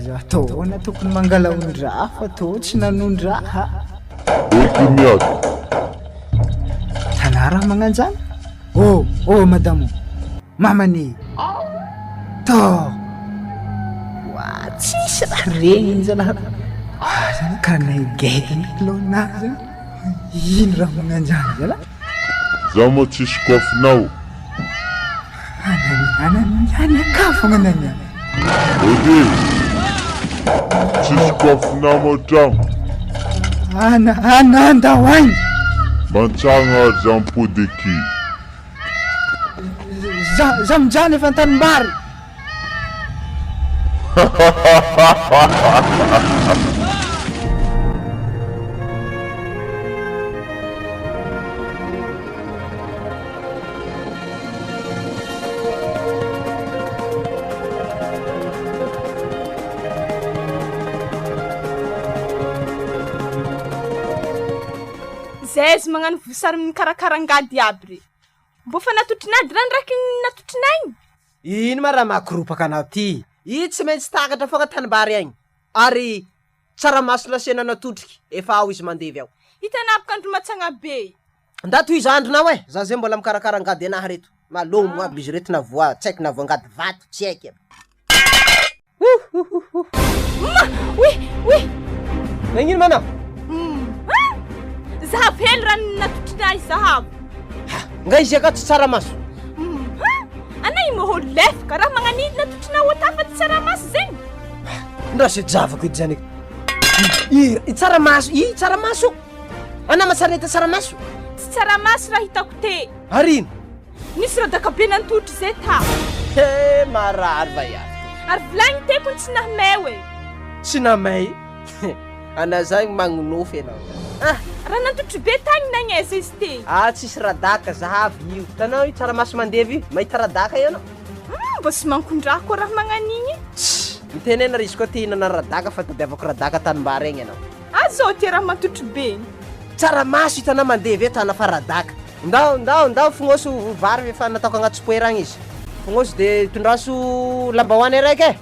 Za tô na tokony mangala ondraha fa tô tsy nanondraha. Odi miady. Tanà raha magnanjany? Oh, oh madamo. Mamany. Tô. Wa tsisy raha regniny zalahy. Ah, zany karaha naigaiga ndraiky lohanah zany. Ino raha magnanjany zalahy? Za moa tsisy koafinao. Anany, anany, any akafagna anany any. Odi. Tsisy koafinao mo tragno. Ana, ana, andao agny. Mantsagna ary za mipody aky. Za, za mijaly efa an-tanimbary. Zay izy magnano vosary mikarakara angady aby re. Mbô fa natotrin'ady raha ny raiky natotrinay igny. Ino ma raha mahakoropaka anao ty? I tsy maintsy takatra foagna tanimbary agny. Ary tsaramaso lasena natotriky, efa ao izy mandevy ao. Hitanà boka andro matsagna be. Nda tohizo andronao e! Za zay mbola mikarakara angady anahy reto. Malômo aby izy reto na voa, tsy haiko na voangady vato, tsy haiko aby. Ma! Oy! Oy! Nagnino ma anao? Zahavo hely raha natotrinà zahavo. Ha! Nga izy aka tsy tsaramaso? Anà i môhô lefaka raha magnanidy natotrinà otafa tsy tsaramaso zegny. Ndra se javako edy zany. I i tsaramaso, i tsaramaso. Anà ma tsara nahita tsaramaso? Tsy tsaramaso raha hitako te. Ary ino? Nisy radaka be nantotry zay ta. He marary vaiavy ty. Ary vilagny teko tsy nahamay e. Tsy namay? Anà zany magnonofy anao. Ah, raha nantotry be tagny nagnaiza izy te. Ah, tsisy radaka, zahavy io. Hitanao io tsaramaso mandevy io? Mahita radaka io anao? Mba tsy mankon-draha koa raha magnan'igny. Tss! Mitenena ry izy koa te hihinana radaka fa tadiavako radaka tanimbary egny anao. Azao ty raha mantotry be igny. Tsaramaso hitanao mandevy eto ana fa radaka. Ndao, ndao, ndao fognoso vary efa nataoko agnaty sopoera agny izy. Fognoso de tondraso lambahoany araiky e.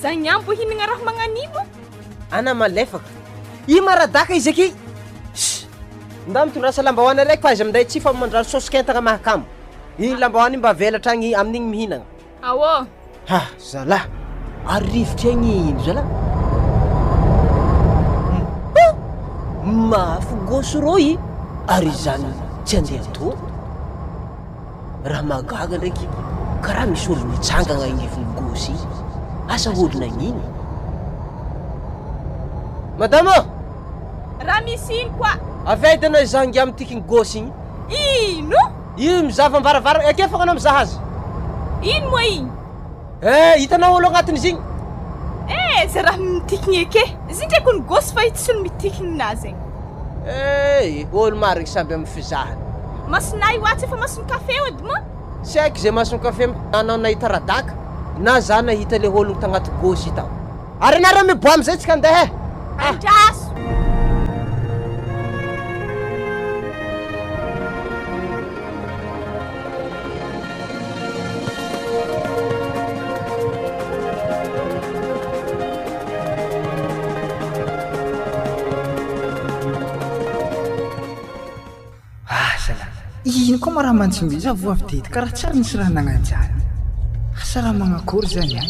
Za niambo hihinagna raha magnan'ino? Ana malefaka. I ma radaka izy aky. Ss! Ndao mitondrasa lambahoany araiky fa aiza minday tsy fa mandrano saosy kentagna mahakamo. Igny lambahoany mba avelatra agny amin'igny mihinagna. Aô. Ha zalah! Ary rivotra igny ino zalah? Ha! Mafy gôsy rô i! Ary izany tsy andeha atô? Raha mahagaga ndraiky, karaha misy olo mitsangagna agnivon'ny gôsy igny. Asa olo nagnino? Madama ô! Raha misy ino koa? Avy aiza anao izaho ngiahy mitiky ny gôsy igny? Ino? Io mizaha vambaravara, eke fogna anao mizaha azy. Ino moa igny? Eh, hitanao olo agnatin'izy igny? Eh, ze raha mitikigny eke. Izy ndraiky olo gôsy fa itsy olo mitikigny na zegny. Eh, olo marigny samby amin'ny fizahany. Masonay io atsy efa mason'ny kafe ody moa. Tsy haiko ze mason'ny kafe anao nahita radaka na za nahita le ologno tagnaty gôsy tao. Ary anareo miboa amizay tsika andeha eh. Andraso. Asa lah, ino koa ma raha mantsimby za voa avy teto karaha tsy ary nisy raha nagnanjany. Asa raha magnakory zany an.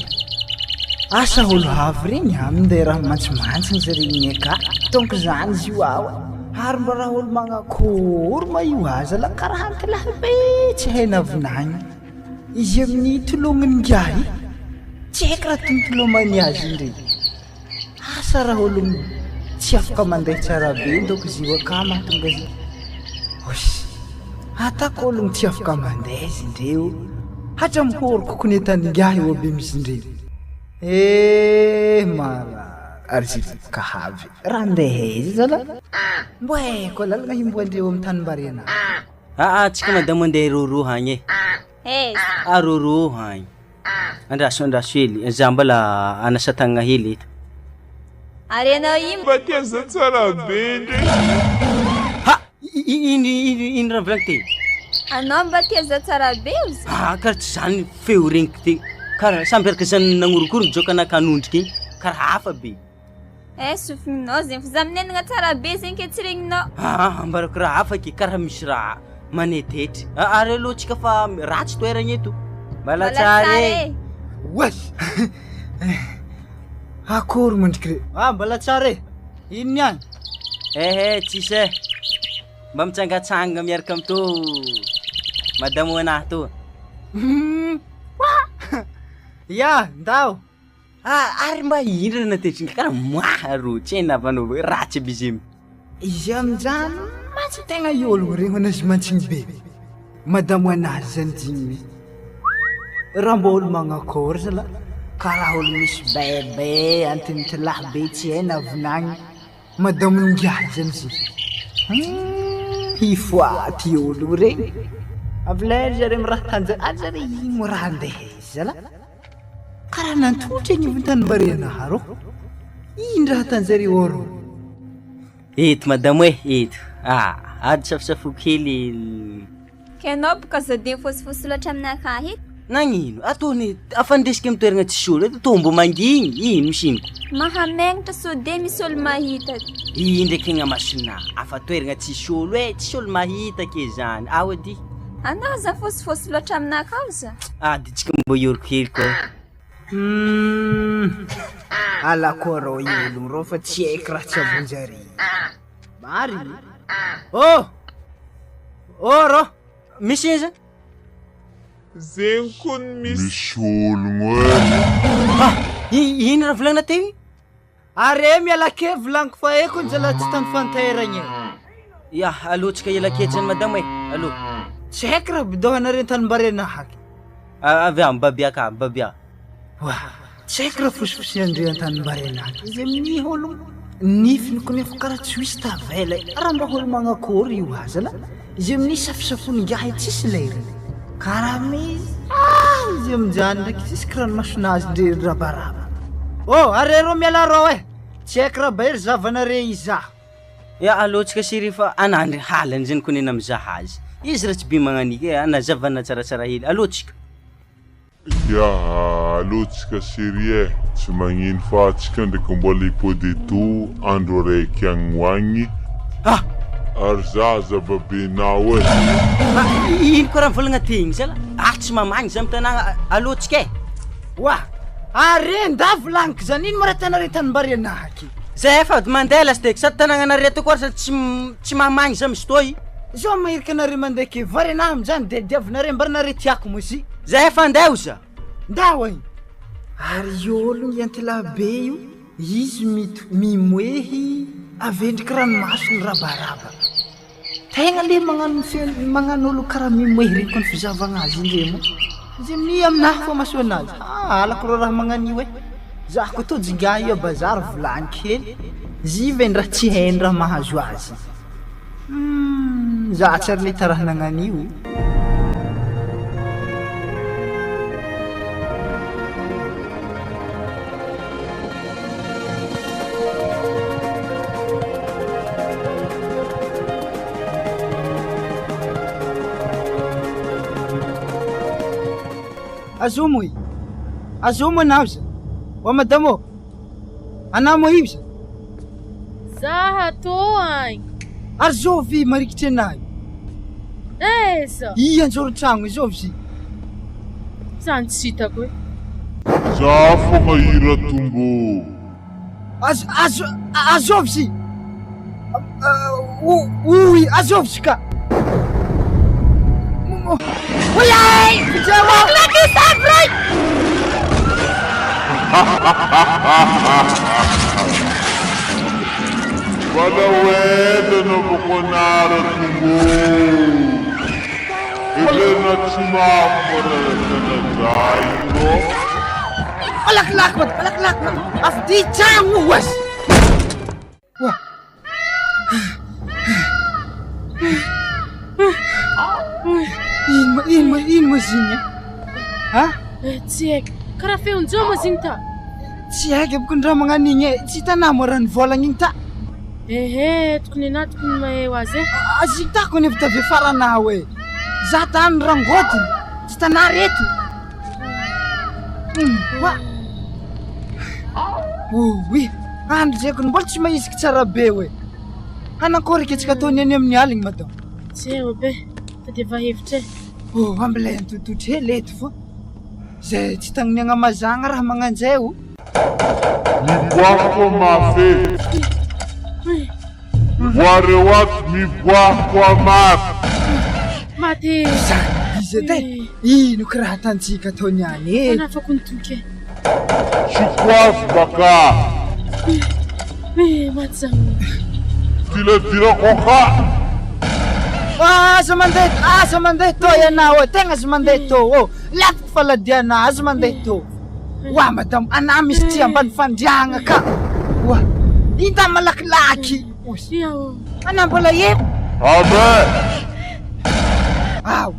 Asa olo avy regny a minday raha mantsimantsiny zare igny aka donc zany izy io ao ary mba raha olo magnakory ma io aza la karaha antilahy be tsy haina vinagny izy amin'ny tologny ngiahy tsy haiko raha tontolomany azy indre asa raha olo tsy afaka mandeha tsara be donc izy io aka mahatonga azy ois atako ologno tsy afaka mandeha izy indreo hatramin'ny horoko ko nentan'ingahy eo aby amizy indreo eh mara ary izy ka havy raha andeha izy zala mbo haiko lalagna himboandreo amin'ny tanimbary anahy. Aa tsika madamo andeha roro agny e. Aiza? Ah roro agny. Andraso andraso hely, za mbola hanasa tagnana hely eto. Ary ianao io Mba teza tsara be ndry. Ha! Ino ino ino raha volagniko te? Anao mba teza tsara be ozy. Ah karaha tsy zany feo regniko te. Karaha samby araka zany nagnorokorogno jaoka nakanondriky igny, karaha hafa be. Eh sofininao zegny fa za minenagna tsara be zegny ke tsy regninao. Aa ambarako raha hafa ke karaha misy raha manetretry. Aa ary aloha tsika fa ratsy toeragna eto. Mbala tsara e. Oay! Akory mondriky re. Ah mbala tsara e. Ino niany? Ehe tsisy e. Mba mitsangatsangana miaraka am tô madamo anahy tô. Ya, ndao. Ah, ary mba indra natetry karaha maro tsy haina fanaova ratsy aby izy io. Izy amin'izany mantsy tegna i olo regny anazy mantsigny be. Madamo anazy zany digny. Raha mba olo magnakôry zala karaha olo misy bebe antintilahy be tsy haina vinagny. Madamo ingahy zany izy. Hum, hifoaty olo regny. Avy lera zare miraha tanja, ary zare ino raha andeha izy zala. Karaha nantotry agny ivon-tanimbary anah rô. Ino raha ataon-jareo ao rô? Eto madamo e, eto. Ah, ady safosafoko kely. Ka ianao boka zao de fosifosy loatra aminakahy eto. Nagnino? Ataony afandesika amin'ny toerana tsisy olo eto, tô mbô mangigny, ino misy ino? Mahamegnatra sao de misy olo mahita. Io ndraiky egna masonà, afa toerana tsisy olo e, tsisy olo mahita ke zany, ao edy. Anao aza fosifosy loatra aminakahy za. Ady tsika mbô hioroko hely koa. Humm alako arô i ologno rô fa tsy haiko raha tsy avonjare. Marigny? Oh! Oh rô! Misy iza? Zegny koa ny misy. Misy ologno e. Ah! Ino raha volagnina teo igny? Are miala kely volaniko fa eko njala tsy tany fantairagna e. Ya, alô tsika hiala kely zany madamo e, alô. Tsy haiko raha bidohanareo an-tanimbary anahy. Avy ao, mibabia ka, mibabia. Oa, tsy haiko raha fosifosiandreo an-tanimbary anahy. Izy amin'ny olo nifiny ko nefa karaha tsy misy tavela e. Raha mba olo magnakory io aza la. Izy amin'ny safosafon'ingahy tsisy lerany. Karaha misy ah izy amin'izany ndraiky tsisy kiranomasonazy ndre rabaraba. Oh, are rô miala rô e. Tsy haiko raha bahery zavanare izaho. Ya alô tsika chérie fa anandry halany zany ko nena mizaha azy. Izy raha tsy be magnaniky e, anazavana tsaratsara hely. Alô tsika. Ya alô tsika chérie e, tsy magnino fa tsika ndraiky mbola hipody eto andro araiky agny ho agny. Ah! Ary za aza babenao e. Ah, ino koa raha mivolagna tegny zala? Ah, tsy mamagny za amy tanàgna, alô tsika e. Oa! Are nda volagniko zany, ino ma raha tianareo tanimbary anahy aky? Zay efa mandeha lasy sady tanàgnanareo ato koa ary sady tsy tsy mamagny za misy toy. Zao maheriky anareo mandeha ke vary anahy amizany de diavinareo ambaranareo tiako moa izy. Zay efa andeha oza. Ndao e! Ary io ologno iantilahy be io, izy mito mimoehy avendriky ranomasony rabaraba. Tegna le magnano fe magnano olo karaha mimoehy regny koa ny fizahavagna azy indre moa. Izy amin'io aminahy fô maso anazy. Ah halako rô raha magnan'io e. Za koa tojo ingahy io a bazary vilagny kely, zivy raha tsy hainy raha mahazo azy. Humm za tsy ary nahita raha nagnan'io. Azomo i. Azomo anao za. Wa madamo. Anao moa io za. Zaha tô agny. Ary zovy marikitry anahy. Aiza? I anjoron-tragno zovy zy. Zany tsy hitako e. Za fogna i Ratombo. Azo, azo, azovy zy! Oy, azovy zy ka! Oy ay! Mba naovako anah Ratombo. Heverina tsy mafy manaraka io rô. Malakilaky mada, malakilaky mada. Avy tragno ho azy. Oa. Ino ma, ino ma, ino ma izy igny e? Ha? Eh, tsy haiko. Karaha feon-jao ma izy igny ta. Tsy haiko aby koa magnano igny e. Tsy hitanà moa raha nivolagna igny ta. Ehe, tokony anah tokony mahay ho azy e. Azy hitako nefa tavy faranao e. Za tany rangotiny, tsy tanà reto. Wa. Oy, andro zay mbola tsy mahiziky tsara be oe. Hanakôry ke tsika ataony any amin'ny aligny madame. Tsy haiko be, fa de efa hevitra e. Oh, ambilay antototry hely eto fô. Zay tsy tagniniagna mazagna raha magnanjay o. Miboaha koa mafy e. Miboaha ato, miboaha koa mafy. Maty. Zany izy edy e. Ino ko raha tantsika ataony any e. Manafako ny toky e. Tsy koavy baka. Eh, maty zany. Diladirako ka. Aza mandeha, aza mandeha tô ianao, tegna aza mandeha tô. Oh, lafiko faladiana, aza mandeha tô. Oa madame, ana misy ty ambany fandriagna ka. Oa, ita malakilaky. Ana mbola eo. Amen. Ao.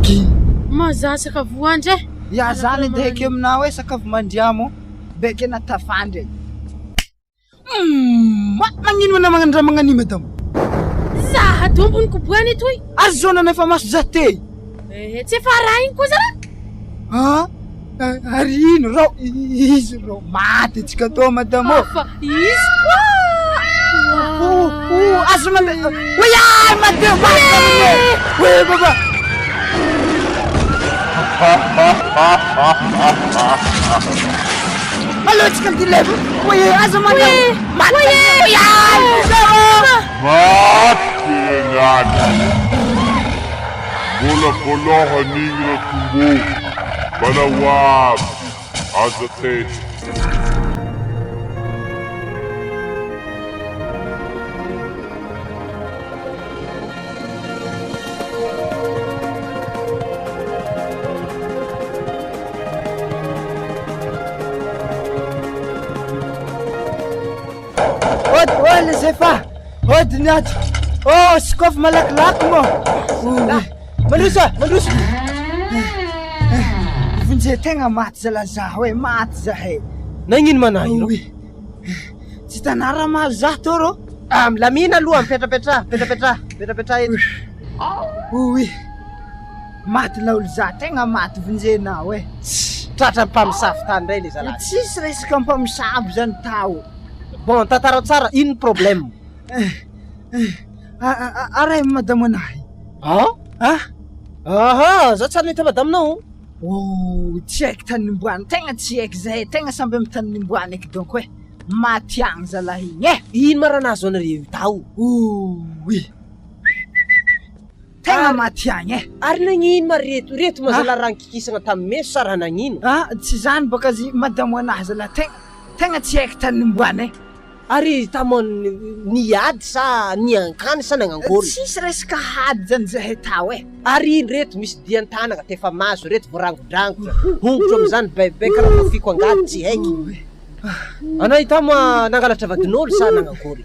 Ki. Maza sakafo hoandry e. Ya zany edy haiko aminao e sakafo mandriamo beke na tafandry. Magnino mana magnano raha magnan'io madame? Za tompony koboany toy. Ary zao nanefa maso za te. Eh, tsy efa raha igny koa zara. Ah, ary ino rô izy rô maty antsika tô madame ô. Fa izy koa. Oh, oh, azo mandeha. Oy ay madame. Oy baba. Alô tsika mileva. Oy azo mandeha. Maty. Oy ay. Maty ianany. Mbola voalohany igny Ratombo. Mbola ho avy. Aza taitra. Ody, ody Zefa. Ody ny ato. Oh, sokafy malakilaky moa. Mandroso, mandroso. Vonjy tegna maty zala zaho e, maty zahay. Nagnino manahy io? Oui. Tsy hitanà raha mahazo zaho tô rô. Ah, milamina aloha, mipetrapetraha, mipetrapetraha, mipetrapetraha eto. Oui. Maty laolo za, tegna maty vonjenao e. Tratra mpamosavy tany ndray le zalahy. Tsisy resaka mpamosavy zany tao. Bon, tantarao tsara, ino problème? Aray madame anahy. Ah? Ah? Aha, za tsary nahita madaminao. Oh, tsy haiko tany nimboany, tegna tsy haiko zahay, tegna samby amy tany nimboany eky donc e. Maty agny zalahy igny e. Ino ma raha nahazo anareo io tao? Oy. Tegna maty agny e. Ary nagnino ma reto? Reto ma zalahy raha nikikisana tamin'ny meso sa raha nagnino? Ah, tsy zany baka zy madame anahy zalahy tegna tegna tsy haiko tany nimboany e. Ary tamo niady sa niankany sa nagnangory? Tsisy resaka hady zany zahay tao e. Ary ino reto misy dian-tanana tefa maso reto voarangodrangotra. Hongotro amizany bebe karaha voafiko angady tsy haiky. Anao ita moa nangalatra vadin'olo sa nagnangory?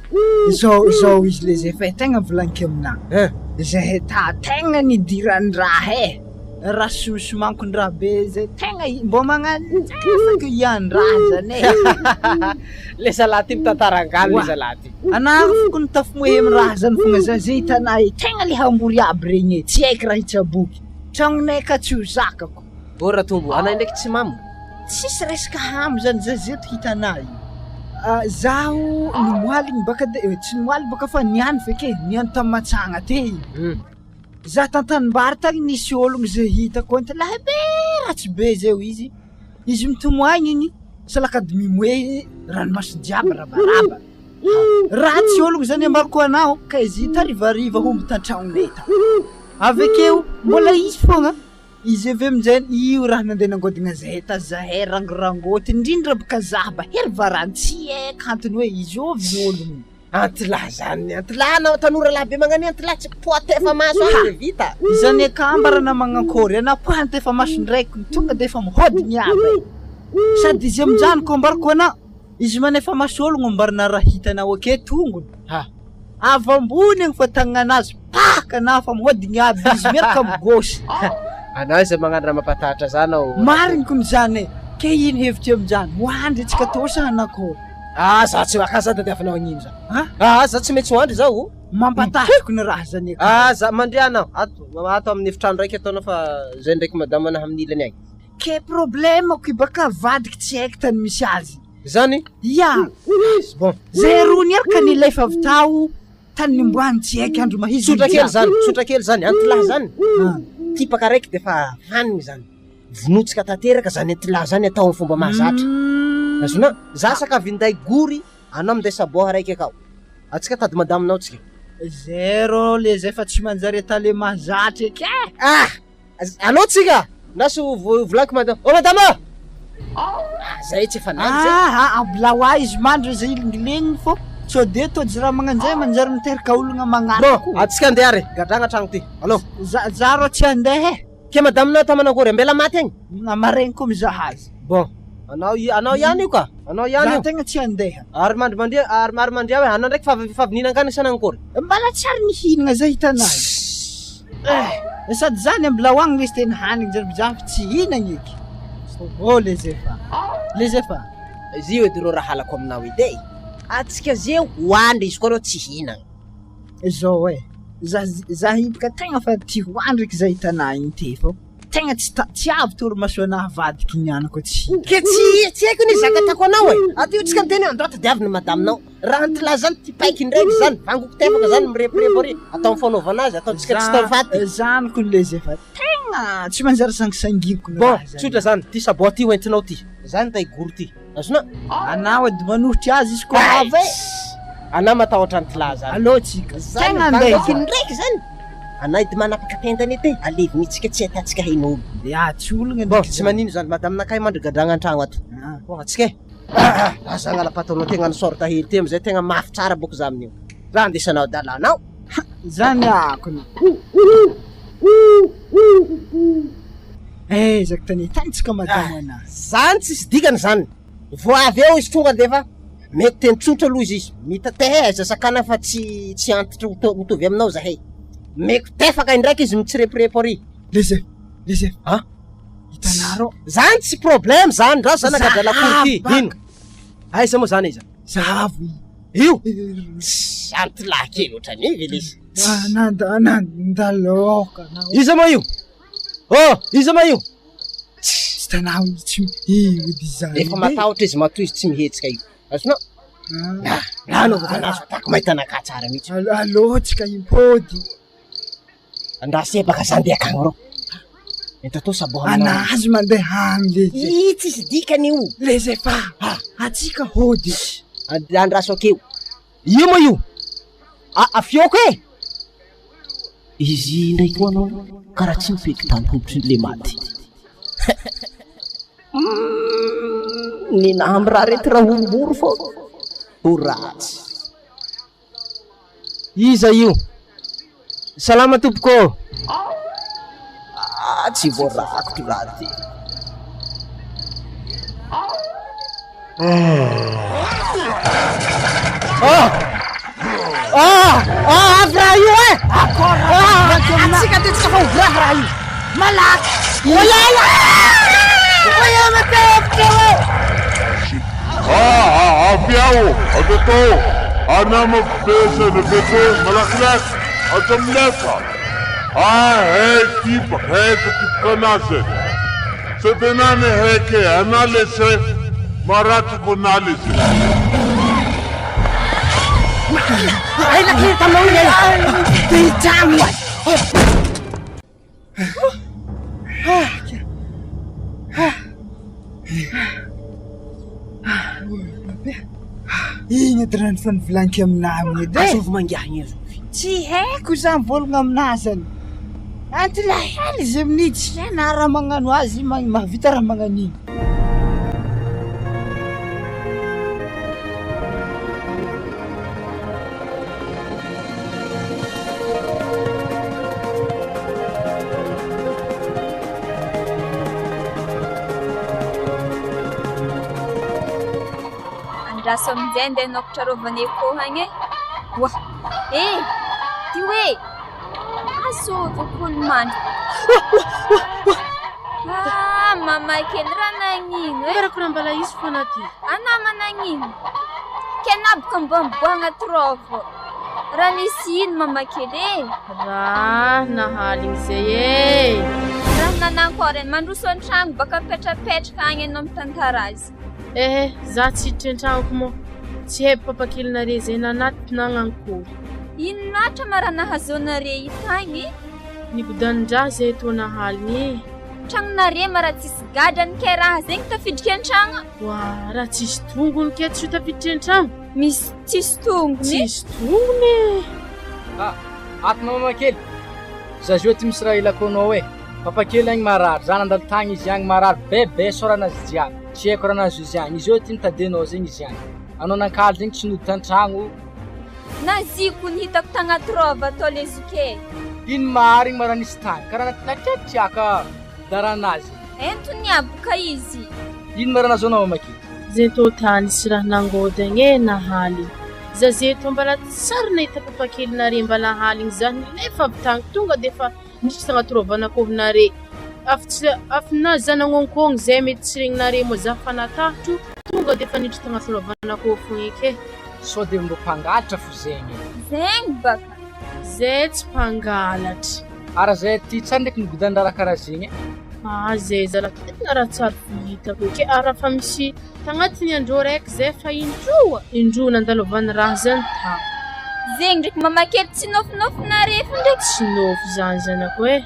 Zao zao izy le zay fa tegna volaniko aminah. Hein? Zahay ta tegna nidiran-draha e. Raha sosomankon-draha be zay tegna mbô magnano afaka ian-draha zany e. Le zalahy ty mitantara angano le zalahy ty. Anah foko nitafimoe amy raha zany fogna za zay hitanah e tegna le hambory aby regny e tsy haiko raha hitsaboky. Tragnonay ka tsy ho zakako. Ô Ratombo, anay ndraiky tsy mamo. Tsisy resaka hamo zany za zeto hitanah io. Zaho nimoaligny baka de tsy nimoaligny baka fa niany feky e, niany tamy matsagna te igny. Za tantanimbary tagny nisy ologno zay hitako anty lahy be ratsy be zay izy. Izy mitomoagny igny salakady mimoe ranomaso jiaby rabaraba. Ratsy ologno zany ambarako anao ka izy tarivariva homby tan-tragnonay ta. Avy akeo mbola izy fogna izy avy aminjay io raha nandeha nangodigna zahay ta zahay rangorangôty indrindra bôka zah ba hery varany tsy haiko antony hoe izy ovy ologno. Antilahy zany antilahy anao tanora lahy be magnano io antilahy tsy poatefa maso any de vita. Izany akambara na magnankôry anà poantefa maso ndraiky tonga de efa mihodigny aby e. Sady izy aminjany ko ambarako anà izy manefa maso ologno ambarana raha hitanao ake tongony ha avy ambony agny fa tagnanazy paka na fa mihodigny aby izy miaraka amy gauche. Anao aiza magnano raha mampatahotra za anao. Marigny kony zany e, ke ino hevitry aminjany hoandry antsika tô sa hanakôry? Ah za tsy maka za tadiavinao agnino za. Ah? Ah za tsy maintsy hoandry za o. Mampatahiko ny raha zany e. Ah za mandria anao ato ato amin'ny efitrano raiky ataonao fa zay ndraiky madama anahy amin'ny ilany agny. Ke problème ko baka vadiko tsy haiko tany misy azy. Zany? Ya. Bon. Zay rony ary ka nilefa avy tao tany nimboany tsy haiko andro mahizy. Tsotra kely zany, tsotra kely zany, antilahy zany. Tipaka raiky de fa hanigny zany. Vonotsika tanteraka zany antilahy zany atao amin'ny fomba mahazatra. Azonao? Za saka avy ninday gory, anao minday saboha raiky akao. Atsika tady madaminao tsika. Zéro le zay fa tsy manjary atao le mahazatra eky e. Ah! Allo tsika! Naso volaniko madame. Oh madame! Ah, zay tsy efa nany zay. Ah, ambilao ahy izy mandry zay ilingiligny fô sao de tojo raha magnanjay manjary miteraka ologna magnano Bon, atsika andeha ary, gadragna tragno ty. Allo. Za za rô tsy andeha e. Ke madame nao atao manakory, ambela maty agny? Na maregny koa mizaha azy. Bon, anao anao ihany io ka, anao ihany Za io. tegna tsy andeha. Ary mandry mandria, ary ary mandria hoe anao ndraiky fa avy fa avy nihinan-kanina sa nankory? Mbala tsy ary nihinagna zay hitanao. Eh, sady zany ambilao agny lesy tena hanigny zany za fa tsy hihinagna eky. Oh le zefa, le zefa. Izy io edy rô raha halako aminao edy e. Atsika zeo hoandry izy koa anao tsy hihinagna. Zao e, za za hiboka tegna fa ty hoandry eky zay hitanà igny te fô tegna tsy ta- tsy avy torimaso anah avadiky niany koa tsy hita. Ke tsy tsy haiko ny zaka ataoko anao e. Aty io tsika miteny hoe andao tadiavina madaminao. Raha antilahy zany tipaiky ndraiky zany, vangoko tefaka zany mireporepo ary atao amin'ny fanaovana azy, ataontsika tsy tao faty. Zany kony le zay fa tegna tsy manjary sangisangiko ny Bon, raha zany. tsotra zany, ty sabot ty hoentinao ty, zany tay goro ty, azonao? Anao edy manohitry azy izy koa avy e. Anao matahotra antilahy zany. Aleo tsika Zany tegna andeha vangoko zany. ndraiky zany, anao edy manapaka tendany ety, alevinitsika tsy ahitantsika hen'olo. Ya, tsy olagna Bon, ndraiky tsy zany. manino zany, madaminakahy mandry gadragna an-tragno ato. Ah. Bon, atsika e. Aza agnala pataonao tegna ny sorte hely ty amizay tegna mafy tsara boko za amin'io. Za andesanao adalanao. Zany akony. Eh, zaka tany tantsika madama ana. Zany tsisy dikany zany. Vao avy eo izy tonga de efa mety teny tsotra aloha izy izy. Mitateha aiza sakana fa tsy tsy antitra mitovy aminao zahay. Meko tefaka indraiky izy mitsireporepo ary. Leze, leze. Ah? Hitanareo. Zany tsy problème zany, raha zany angadra lakoro ty. Ino? Aiza moa zany aiza? Zavo. Io? Antilahy kely ohatran'io ve lesy? Nanda nandaloka. Iza moa io? Oh, iza moa io? Tsy hitanao izy tsy io edy zany. Efa matahotra izy matoa izy tsy mihetsika io. Azonao? Ah, nanaovako anazy fa tako mahita anakahy tsara mihitsy. Alô tsika impody. Andraso baka za ndeha akagny rô. Ento atao sabô aminao. Anazy mandeha agny le. Ih, tsisy dikany io. Le zay fa atsika hody. Andraso akeo. Io moa io? Ah, afioko e. Izy ndraiky koa anao karaha tsy mipeky tany hoditry ny le maty. Ninahy amy raha rety raha horohoro fô ho ratsy. Iza io? Salama tompoko ô! Ah, tsy voarakotro raha ty. Ah! Ah! Ah, avy raha io e! Ah, atsika ty tsika fa ho raha raha io. Malaky! Oya, oya! Oya, matevitra ô! Ah, ah, avy aho, avy atao. Anama fifehezana avy atao, malakilaky, aza milefa. Ah, hey, tipa, hey, tipa anazy. Sady anany heke, ana le chef, maratra ko ana le chef. Ay, nakita mo yun! Di tragno e! Igny edy raha efa nivolaniko aminah igny edy e. Azovy mangiahigny azovy. Tsy haiko za mivolagna aminah zany. Antilahely izy amin'iny tsy hay na raha magnano azy mahavita raha magnano iny. Andraso amin'izay andeha hanokatra rovan'ny echo agny e. Oa! Eh! Ty hoe! Azovy olo mandry. Ah, mama kely raha nagnino e? Ambarako raha mbala izy fona ty. Anà managnino? Ke naboka mba miboaha agnaty rôva. Raha nisy ino mama kely e? Raha nahaligny zay e. Raha nanankôry e? Mandroso an-tragno baka mipetrapetraka agny anao mitantara azy. Ehe, za tsy hiditra an-tragnoko moa. Tsy haiko papakelinare zay nanatitra nagnankory. Ino loatra ma raha nahazoanare tagny? Nigodanin-draha zay tô nahaligny e. Tragnonare ma raha tsisy gadra ny kay raha zegny tafidriky an-tragno? Oa, raha tsisy tongony kay tsy ho tafiditry an-tragno. Misy tsisy tongony? Tsisy tongony e. Ah, ato mama kely. Za zio ty misy raha ilako anao e. Papa kely agny marary, za nandalo tagny izy agny marary be be sorana azy jiaby. Tsy haiko raha nahazo izy agny. Izy eo ty nitady anao zegny izy agny. Anao nankaly zegny tsy nody tan-tragno. Naziko ny hitako tagnaty rôva atao le zoky e. Ino marigny ma raha nisy tagny? Karaha nakiakiaka daranazy. Ento niabo ka izy. Ino ma raha nahazo anao mama kely? Ze tô tany sy raha nangodagna e nahaligny. Za ze tô mbala tsary nahita papakelinare mbala haligny za nilefa avy tagny tonga defa niditra tagnaty rôvan'akôhonare. Afa tsy afa na za nagnônkôgny zay mety tsy regninare moa za fa natahotro tonga defa niditra tagnaty rôvan'akôho fogna eky e. Sao de mbô mpangalatra fo zegny e. Zegny baka. Zay tsy mpangalatra. Ara zay aty tsara ndraiky migodan raha karaha zegny e. Ah zay zala tegna raha tsary fo hitako eky e. Ary raha fa misy tagnatin'ny andro raiky zay fa indroa indroa nandalovan'ny raha zany tagny. Zegny ndraiky mama kely tsy nofinofy fo ndraiky. Tsy nofy zany zanako e.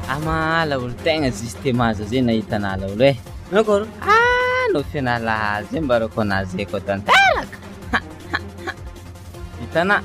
Amahala olo tegna juste maza zay nahita anala olo e. Nankôry? Ah, nofy anala zay mbarako anazy zay koa tanteraka. Hitana,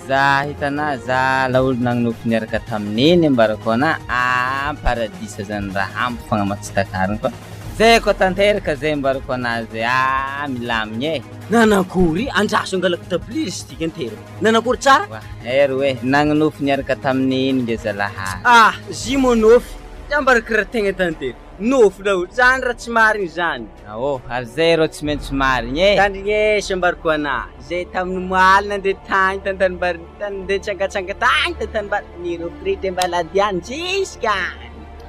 za hitana za laolo nagnonofy niaraka tamin'iny mbarako ana ah paradisa zany raha amiko fogna ma tsy takarina fa zay koa tanteraka zay mbarako anazy ah milamigny e. Nanankory andraso angalako tablier izy ty kenteraka. Nanakory tsara? Wa, ero e, nagnonofy niaraka tamin'iny nge zalahy. Ah, zy moa nofy. Ambarako raha tegna tanteraka. Nofy daholo, zany raha tsy marigny zany. Ao, ary zay rô tsy maintsy marigny e. Tandrignesy ambarako ana, zay tamin'ny omaly nandeha tagny tantanimbary, nandeha nitsangatsanga tagny tantanimbary, niropiritry ambaladiany jusqu'à.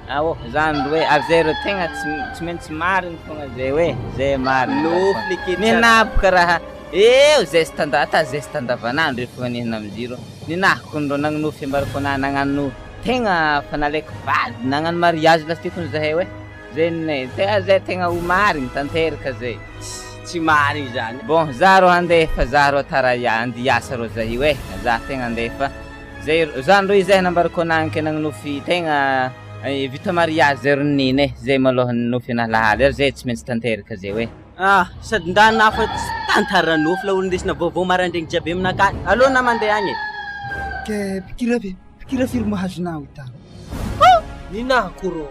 Ao, zany ro e, ary zay rô tegna tsy tsy maintsy marigny fogna zay hoe, zay marigny. Nofy le kely Ny tsara. naboka raha eo zeste anda ata zeste andavanandro io fogna nihina amiziro. Ny nahako rô nagnonofy ambarako ana nagnano tegna fa nalaiko vady, nagnano mariage lasteo kony zahay hoe. Zay ne, tegna zay tegna ho marigny tanteraka zay. Tsy marigny zany. Bon, za rô handeha fa za rô tara andeha hiasa rô zay io e, za tegna andeha fa zay zany rô izay nambarako anah ke nagnonofy tegna vita mariage zay ro niny e, zay malôha nofy anahy lahaly ary zay tsy maintsy tanteraka zay hoe. Ah, sady ndana fa tsy tantara nofy la olo ndesina vaovao maraindraigny jiaby aminakahy. Alô na mandeha agny e. Ke mpikira ve? Mpikira firy mahazo nao itany? Ninahako rô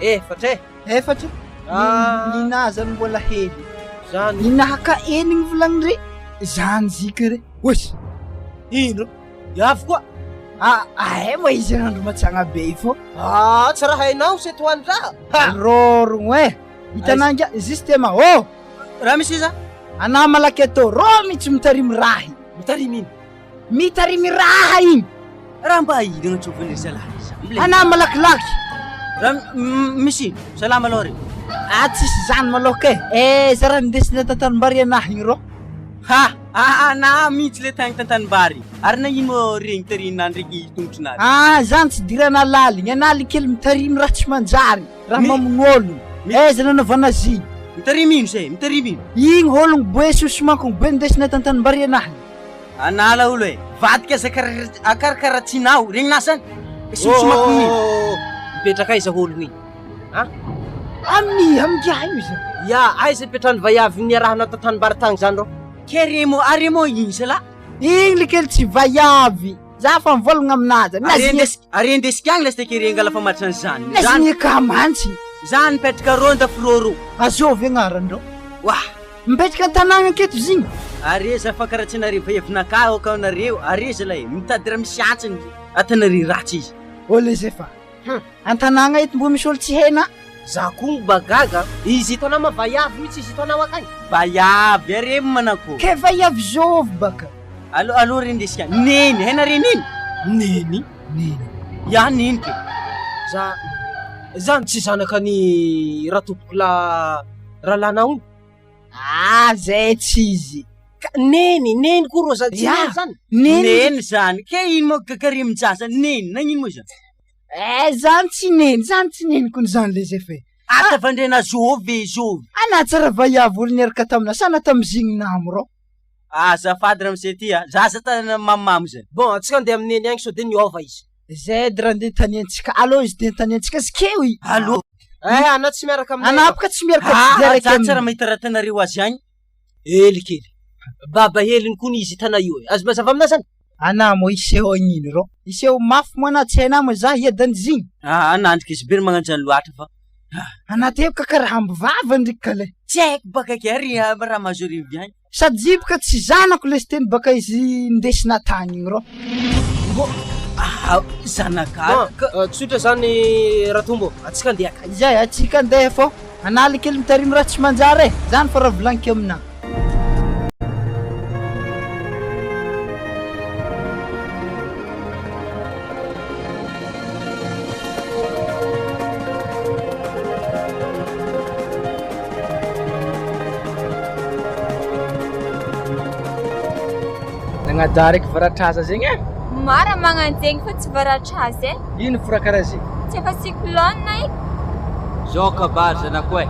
efatra e. Efatra? Ah. Ninaha zany mbola hely. Zany. Ninaha ka enigny volagny re. Zany zika re. Oesy. Ino? Avy koa. Ah, ahay moa izy andro matsagna be io fô. Ah, tsy raha hainao se toandra. Ha. Rorogno e. Hitanà ngia justement oh. Raha misy iza? Anà malaky atao rô mihitsy mitarimy raha io. Mitarimy ino? Mitarimy raha igny. Raha mba ino agnantsovan'ny zalahy zany? Anà malakilaky. Raha misy ino? Salama aloha re. Ah, tsisy zany malôha ke. Eh, za raha nindesina tantanimbary anahy igny rô. Ha, ah, na mihitsy le tagny tantanimbary. Ary na ino regny tarinà ndraiky tongotrinà. Ah, zany tsy dirana laligny. Anà kely mitarimy raha tsy manjary, raha mamono olo. Aiza nanaovana azy igny? Mitarimy ino zay? Mitarimy ino? Igny ôlogno boe sosimankogno boe nindesina tantanimbary anahy. Anala olo e, vadika aza akarakaratsianao, regninà zany? Sosimankogno ino? Mipetraka aiza ologno igny? A? Amin'ny amingiahy io izy. Ya, aiza ipetrahan'ny vaiavy niarahanao tantanimbary tagny zany rô? Ke remo, aremo igny zalahy. Igny le kely tsy vaiavy. Za fa mivolagna aminazy. Are indesiko agny lasa ke re angala famaritra an'izany. Nazigny ka mantsy. Zany mipetraka rô andafy rô. Azovy agnarandreo. Wah! Mipetraka an-tanàgna aketo izy igny. Are za fankaratsianareo vaiavinakahy ao ka nareo, are zalahy mitady raha misy antsiny atanareo ratsy izy. Ô le zefa. An-tanàgna eto mbo misy olo tsy hainà. Za koa mba gaga, izy hitanao ma vaiavy mihitsy izy hitanao akagny. Vaiavy are manako. Ke vaiavy zôvy baka. Allo allo re ndesika neny, hainareo neny? Neny? Neny. Ya neny ke. Za zany tsy zanaka ny ratompokolahy ralanao iny? Ah zay tsy izy. Ka neny, neny koa rô zany, tsy neny zany? Neny. Neny zany, ke ino moa kakaremin-jaza neny, nagnino moa zany? Eh zany tsy neny, zany tsy neny kony zany le zefa e. Atavandrena zôvy e zôvy. Anà tsara vaiavy olo niaraka tamina sa na tamizigny namo rô. Azafady ramose ty a, zaza tana mamimamy zany. Bon, antsika andeha amin'ny neny agny sao de niova izy. Zay edy raha andeha taniantsika, alô izy de taniantsika izy keo i. Alô. Eh, anà tsy miaraka aminay. Anà boka tsy miaraka tsy Ah, araiky za aminy. tsara mahita raha tanareo azy agny. Hely kely. Baba heliny koa ny izy hitanà io e. Azo mazava aminà zany? Anà moa hiseho agnino rô? Hiseho mafy moa anà tsy hainà moa za hiadany zigny. Ah, nandriky izy be ry magnanjany loatra fa. Anà teo ka karaha amby vava ndriky kale. Tsy haiko baka akia ry raha mahazo ry avy agny. Sady izy boka tsy zanako lesy teny baka izy ndesina tany igny rô. Mbô ah, zanaka. Bon, tsotra zany Ratombo, antsika andeha akany. Izay, antsika andeha fô analy kely mitarimy raha tsy manjary e, zany fô raha volagniko aminà. Nagnadà raiky varatraza zegny e. Mara magnano zegny fa tsy varatraza e. Ino fo raha karaha zegny? Tsy efa cyclone e. Zao kabary zanako e.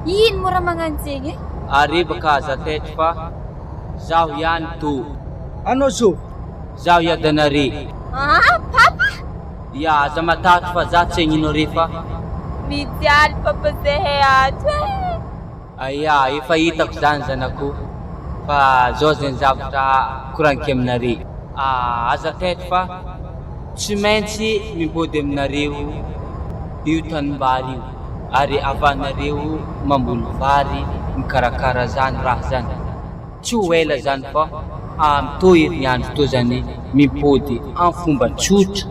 Ino moa raha magnano zegny e? Ary baka aza taitry fa zaho ihany to. Anao zovy? Zaho hiadanare. Ah papa! Ya aza matahotra fa za tsy hagnino are fa. Mijaly papa zahay ato e. Aya efa hitako zany zanako fa zao zegny zavatra koragniko aminare. Aza taitry fa tsy maintsy mimpody aminareo io tanimbary io ary afahanareo mamboly vary mikarakara zany raha zany. Tsy ho ela zany fa am tô herinandro tô zany mimpody am fomba tsotra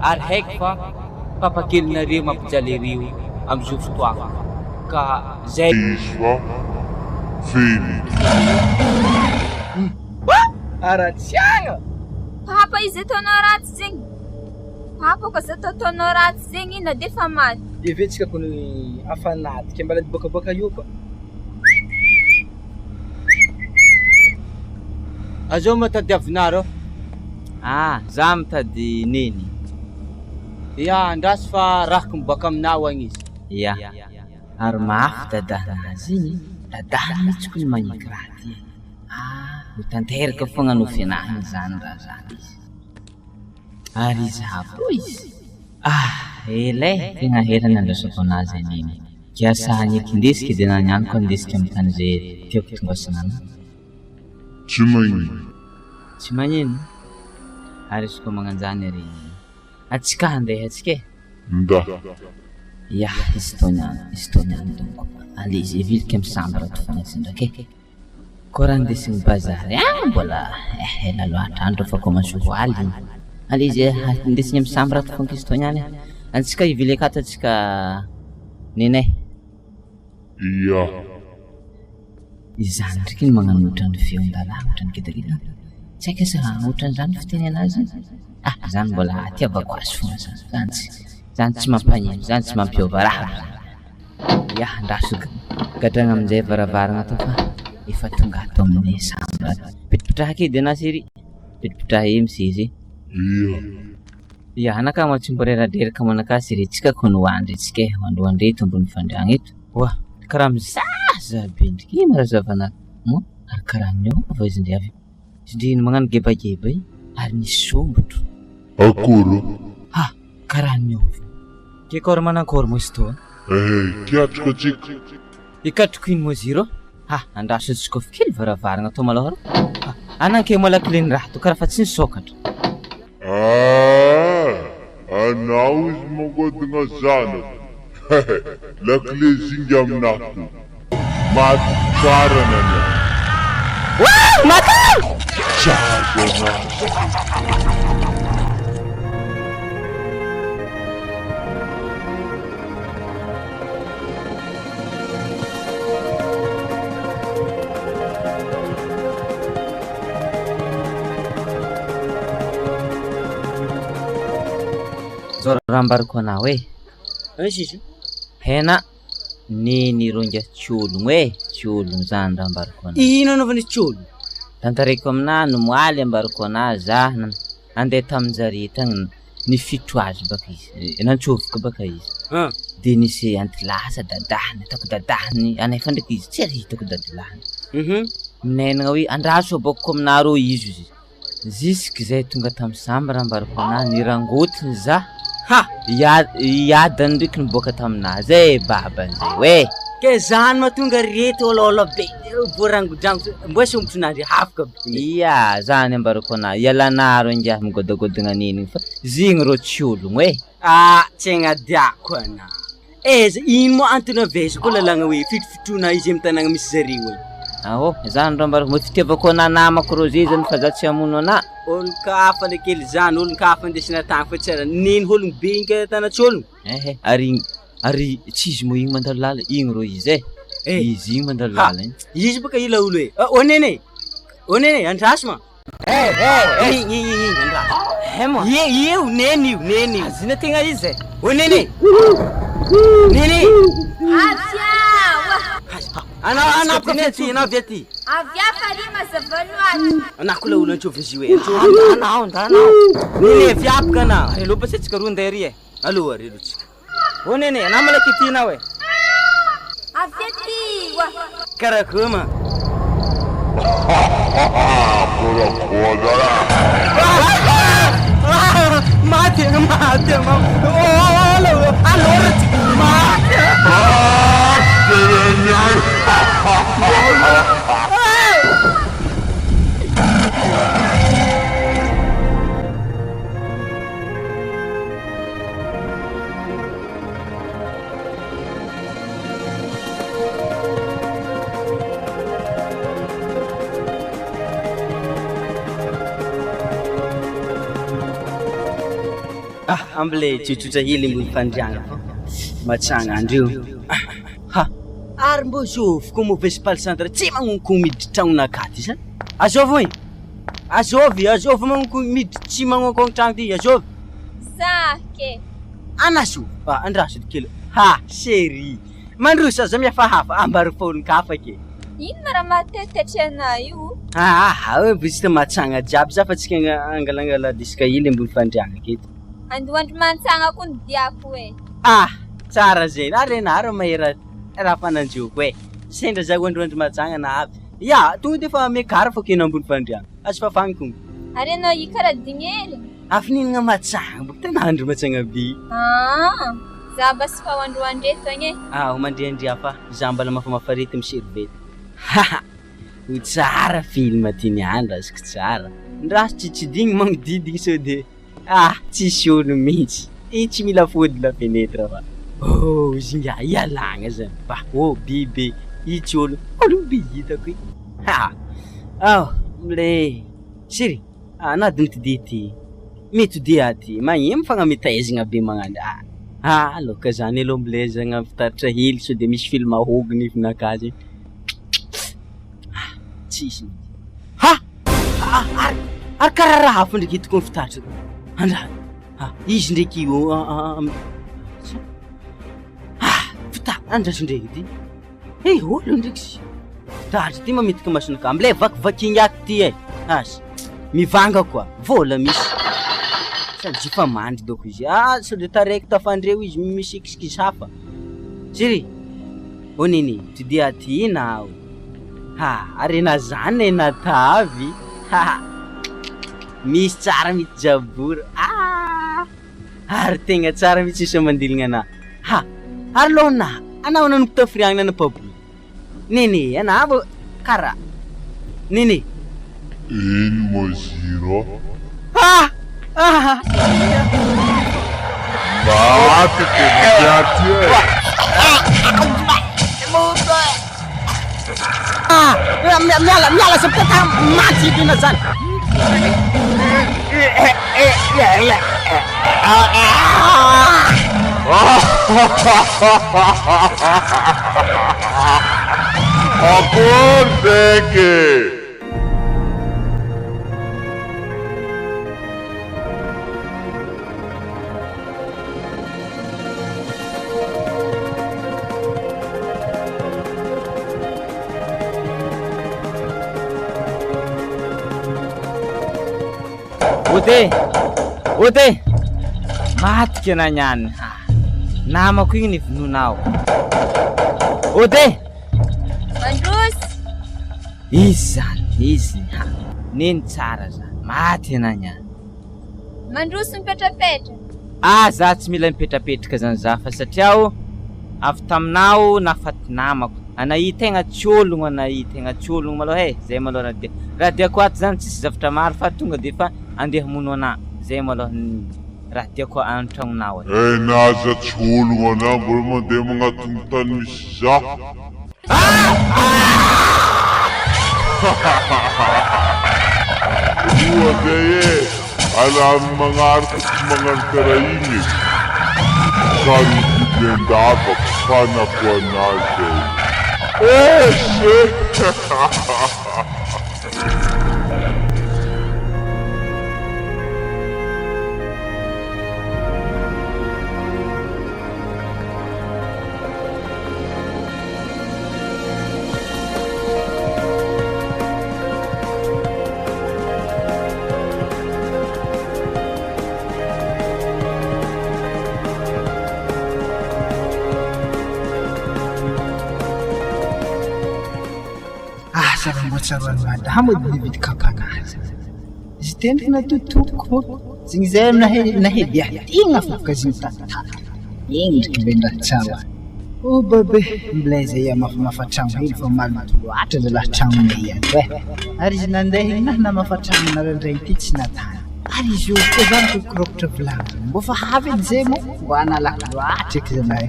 ary haiko fa papakelinareo mampijaly areo am zao fotoagna ka zay. Izy fa feno. Haratsiagna! Papa izy ataonao ratsy zegny. Papa ko za ataonao ratsy zegny na de fa maty. Hevetsika kony afanadika mbala niboakaboaka io koa. Azao ma tadiavinareo? Ah, za mitady neny. Ya, andraso fa rahako miboaka aminao agny izy. Ya, ary mafy dadanazy igny, dadany mihitsy kony magneky raha ty e. Ah, ho tanteraka fogna nofy anahy zany raha zany izy. Ary izy avy koa izy. Ah, ela e, tegna ela nandrasako anazy an'igny. Kiasa agneky indesiky de nanianiko andesiky amy tany zay tiako tongasana anahy. Tsy magnino. Tsy magnino. Ary izy koa magnanjany ary atsika handeha atsika e. Nda. Ya, izy tô niany, izy tô niany donc. Allez, eviliky amy sambo raha tofagna izy ndraiky e. Koa raha andesigny bazary agny mbola eh, ela loatra andro fa commence ho aligny. Allez, andesigny amy sambo raha tofagna izy tô niany. Antsika hivily akato antsika nenay. Ya. Izany ndraiky ny magnano ohatran'ny feon-dalàna, ohatran'ny gidragidra. Tsy haiko asa raha ohatran'izany fiteny anazy. Ah, zany mbola atiavako azy foana zany. Zany tsy, zany tsy mampanino, zany tsy mampiova raha. Ya, andraso gadragna amin'izay varavarana atao fa efa tonga ato amin'ny sambo. Pitripitraha kely ana sery. Pitripitraha eo misesy. Ya. Ya, anaka moa tsy mbo reradreraka manaka sery. Tsika kony hoandry tsika e, hoandroandry eto ambony fandriagna eto. Oa, karaha mizaza be ndriky. Ino raha zavana? Moa, ary karaha niova izy ndry avy. Izy ndry magnano gebageba io. Ary nisy sombotro. Akory? Ha! Karaha niova. Ke kôry manankôry moa izy toa? Eh, hikatroka antsika. Hikatroka ino moa izy irô? Ha! Andraso tsokafo kely varavaragna tô malôha rô. Ha! Anankeo moa lakile ny raha tô karaha fa tsy nisokatra. Ah! Anao izy mangodogna zanako. Hehe, lakile zinga aminahy tô. Maty farany anao. Wah! Maty! Tsy azo anah. Zao raha ambarako anao e. Aiza izy io? Hena neny ronga tsy ologno e, tsy ologno zany raha ambarako anao. Ino anaovana izy tsy ologno? Tantaraiko aminah no moaly ambarako anah zah nandeha taminjare tagny nifitro azy baka izy, nantsofoka baka izy. De nisy antilasa dadahiny, ataoko dadahiny, anefa ndraiky izy tsy ary hitako dadilahiny. Minenagna hoe andraso aboakako aminareo izy ozy. Jusque zay tonga tamin'ny chambre ambarako anah nirangotiny za Ha! Iadany ndraiky niboaka taminah zay babany zay oe. Ke zany mahatonga reto olôla be voarangodrangotra mbola sombotrinandry hafaka be. Ia, zany ambarako anah, ialanaro ingahy migodagodagna an'igny fa zigny rô tsy ologno e. Ah, tsy agnadiako anah. Aiza, ino moa antony avezo koa lalàgna hoe fitrofitroana izy amy tanàgna misy zareo e? Aô, zany rô ambarako, mba fitiavako anah namako Roger zany fa za tsy hamono anah. Olon-kafa le kely zany, olon-kafa indesina tagny fa tsy raha nino ologno be igny ka tana tsy ologno. Ehe, ary ary tsy izy moa igny mandalo lala igny rô izy e, Eh. izy igny mandalo Ha, lala igny. izy bôka ila olo e. Ô nene, ô nene, andraso ma. Eh, eh, eh. Igny, igny, igny, andraso. Eh moa. Ie, io, neny io, neny io. Azina tegna izy e. Ô nene, nene. Avia oa! Anao, anao bôka avy aty, anao avy aty. Avia fary mazava loatra. Anao koa laolo antsovy izy io e, antsovy. Ndanao, ndanao. Nene, avia bôka anao. Ary aloha basy antsika roa ndeha ary e. Aloha ary aloha tsika. Ô nene, anao malaky ity anao e. Avy aty oa. Karakôry ma? Maty maty Alôra tsika maty. Ah, amble tsotsotra hely ambony fandriagna fa matsagna andro io. Ha, ary mbô zôvy koa mauvaise palissandre tsy magnonko miditry tragnonakahy ty zany. Azôvy hoy. Azôvy, azôvy magnonko miditry tsy magnonko an-tragno ty, azôvy. Zah ke. Anaso, ah, andraso kely. Ha, chérie. Mandroso aza mihafahafa, ambaro fa olon-kafa ke. Ino ma raha mahatetaitry anah io? Ah, ah, hoe vitsy matsagna jiaby za fa tsika angalangala disque hely ambony fandriagna aketo. Andohandry mantsagna koa ny diako e. Ah, tsara zegny. Ary enah rô mahay raha raha fanandriako e. Sendra za androandry matsagna na avy. Ya, tonga de fa miakara fô kena ambony fandriagna. Azo fafagna kony. Ary anao io karaha dignery? Avy nihinagna matsagna bôka tena andro matsagna be. Ah, za mba sy fa ho androandry eto agny e. Ah, ho mandriandria fa za mbala mafamafa rety amy serviette. Haha, ho tsara film ty niany azoko tsara. Ndraso tsy tsidigny magnodidigny sao de ah tsisy olo mihitsy. I tsy mila fody la fenêtre fa. Oh zinga ialagna zany fa oh biby i tsy olo, olo be hitako i. Ha, ah mle Siri, anao adiny ty mitodia aty magnino fagnamitaizagna be magnano ah ah aloka zany aloha mbolezagna fitaratra hely sao de misy film ahogony ivinakahy zegny ah tsisy ha ah ary ary karaha raha hafa ndraiky hitako amy fitaratra andra ah izy ndraiky io ah fita andraso ndraiky ty Eh, olo ndraiky izy. Fitaratra ty mamitaka masonakahy. Amle vakivakiagna ato ty e. Asa, mivanga koa, vola misy. Sady tsy efa mandry dônko izy. Ah, sao de taraiky tafandreo izy misy excuse hafa. Chérie, ô nini, to dia aty nao. Ha, ary ena zany e natavy. Ha, misy tsara mity jabora. Ah. Ary tegna tsara mihitsy isa mandiligna anah. Ha! Ary lôha anah, anao nanomboka tafiriagna nampaboly. Nene, anah vao karaha. Nene. Eny Mazira. Ha! Ah! Maty ke miaty e. Ah! Miala, miala sa peta maty ina zany. Akory zeky. Ode! Ode! Maty ke na niany. Namako igny nivonoinao. Ode! Mandroso! Izy zany, izy ny ha. Neny tsara zany. Maty anà niany. Mandroso mipetrapetra. Ah za tsy mila mipetrapetraka zany za fa satria aho avy taminao nahafaty namako anah i tegna tsy ologno anah i tegna tsy ologno malôha e zay malôha raha dia raha diako ato zany tsisy zavatra maro fa tonga de efa andeha hamono anah zay malôha ny raha diako an-tragnonao e. Eh na aza tsy ologno anah mbola mandeha magnatogno tany misy za. Roa zay e! Alamy magnaraka tsy magnano karaha igny e! Ka ny biby an-davaka fanako anah zay. Ese! Asa raha mbo tsaroan'i madama edy nividy kapanazy. Izy tendriky natotoko zegny zay nahe nahe biatigna fô ka zegny tantara. Endriky be ndraha tsara. Oh babe, mblaiza ia mafamafa tragno hely fa maloto loatra zalahy tragnonay ato eh. Ary izy nandeha igny nah namafa tragno naraindray ity tsy natany. Ary izy io koa zany ko kiraokitra vilany zany. Mbô fa avy edy zay moa mba nalaky loatra eky zalahy.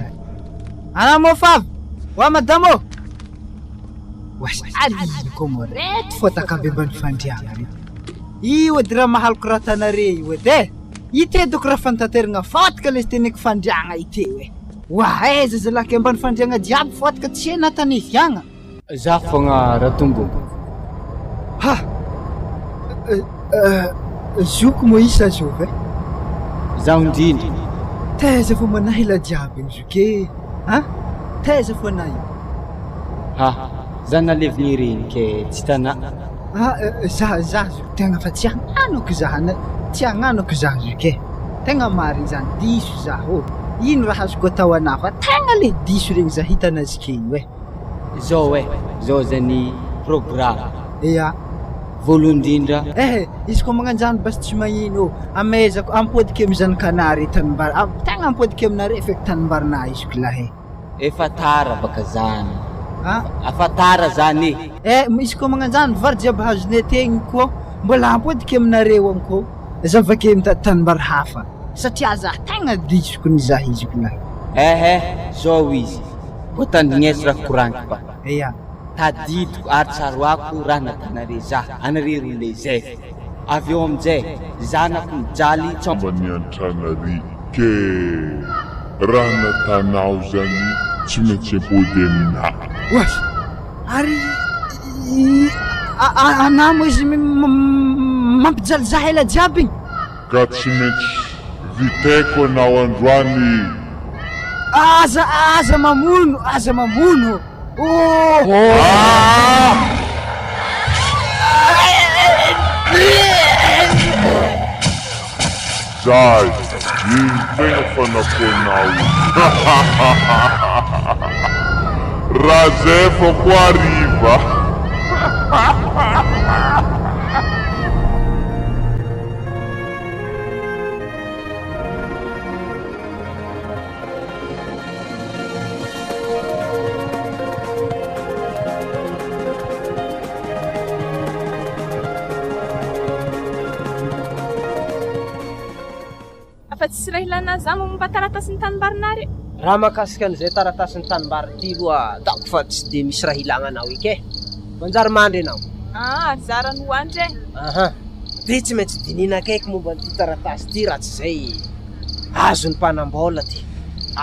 Ana moa fa avy. Oa madama ô! Oas ary izy koa moa reto fotaka be ambany fandriagna reto. Io edy raha mahaloko raha tanare io edy eh. Ity edoko raha fantaterigna fotaka le teneko fandriagna ity eh. Oa aiza zalahy ke ambany fandriagna jiaby fotaka tsy hay na tany hiviagna. Za fogna Ratombo. Ha! Zoky moa isa zovy eh? Zaho indrindra. Taiza fô manahy la jiaby igny zoky e! A! Taiza fô anah io? Ha! Za nalevigny regny ke tsy tanà. Ah, za za zoky tegna fa tsy hagnanako za tsy hagnanako za zoky e! Tegna marigny zany, diso za ô! Ino raha azoko atao anah fa tegna le diso regny za hitanazy ke io e! Zao e, zao zany programme. Ia. Voalohany indrindra. Eh, izy koa magnanjany basy tsy magnino ô, amezako ampodiky amy zanakanah tanimbary, tegna ampodiky aminareo feky tanimbarinah izy ko lahy e. Efa tara baka zany. Ah? Afa tara zany e. Eh, misy koa magnanjany vary jiaby hazonay tegny koa mbola ampodiky aminareo agny koa za avake mitady tanimbary hafa satria za tegna diso ko nizaha izy ko lahy. Eh eh, zao izy, mbô tandrigneso raha koragniko fa. Ia. Tadidiko ary tsaroako raha natanare za, anare ro le zay. Avy eo aminjay, zanako mijaly tsy. Mba niantranare ke raha natanao zany tsy maintsy ampody aminah. Oay! Ary anah moa izy mampijaly zah ela jiaby igny. Ka tsy maintsy vitaiko anao androany. Aza aza mamono aza mamono oh. Ah! Zay, iny tegna fanakoanao io. Raha zay fa koa hariva. Afa tsisy raha ilana za momba taratasin'ny tanimbarinare. Raha mahakasika an'izay taratasin'ny tanimbary ity aloha ataoko fa tsy dia misy raha ilagna anao eky e. Manjary mandry ianao. Ah, ary za raha nohandry e. Aha. Dia tsy maintsy dinihina akaiky momba an'ity taratasy ity raha tsy izay azon'ny mpanam-baolina ity.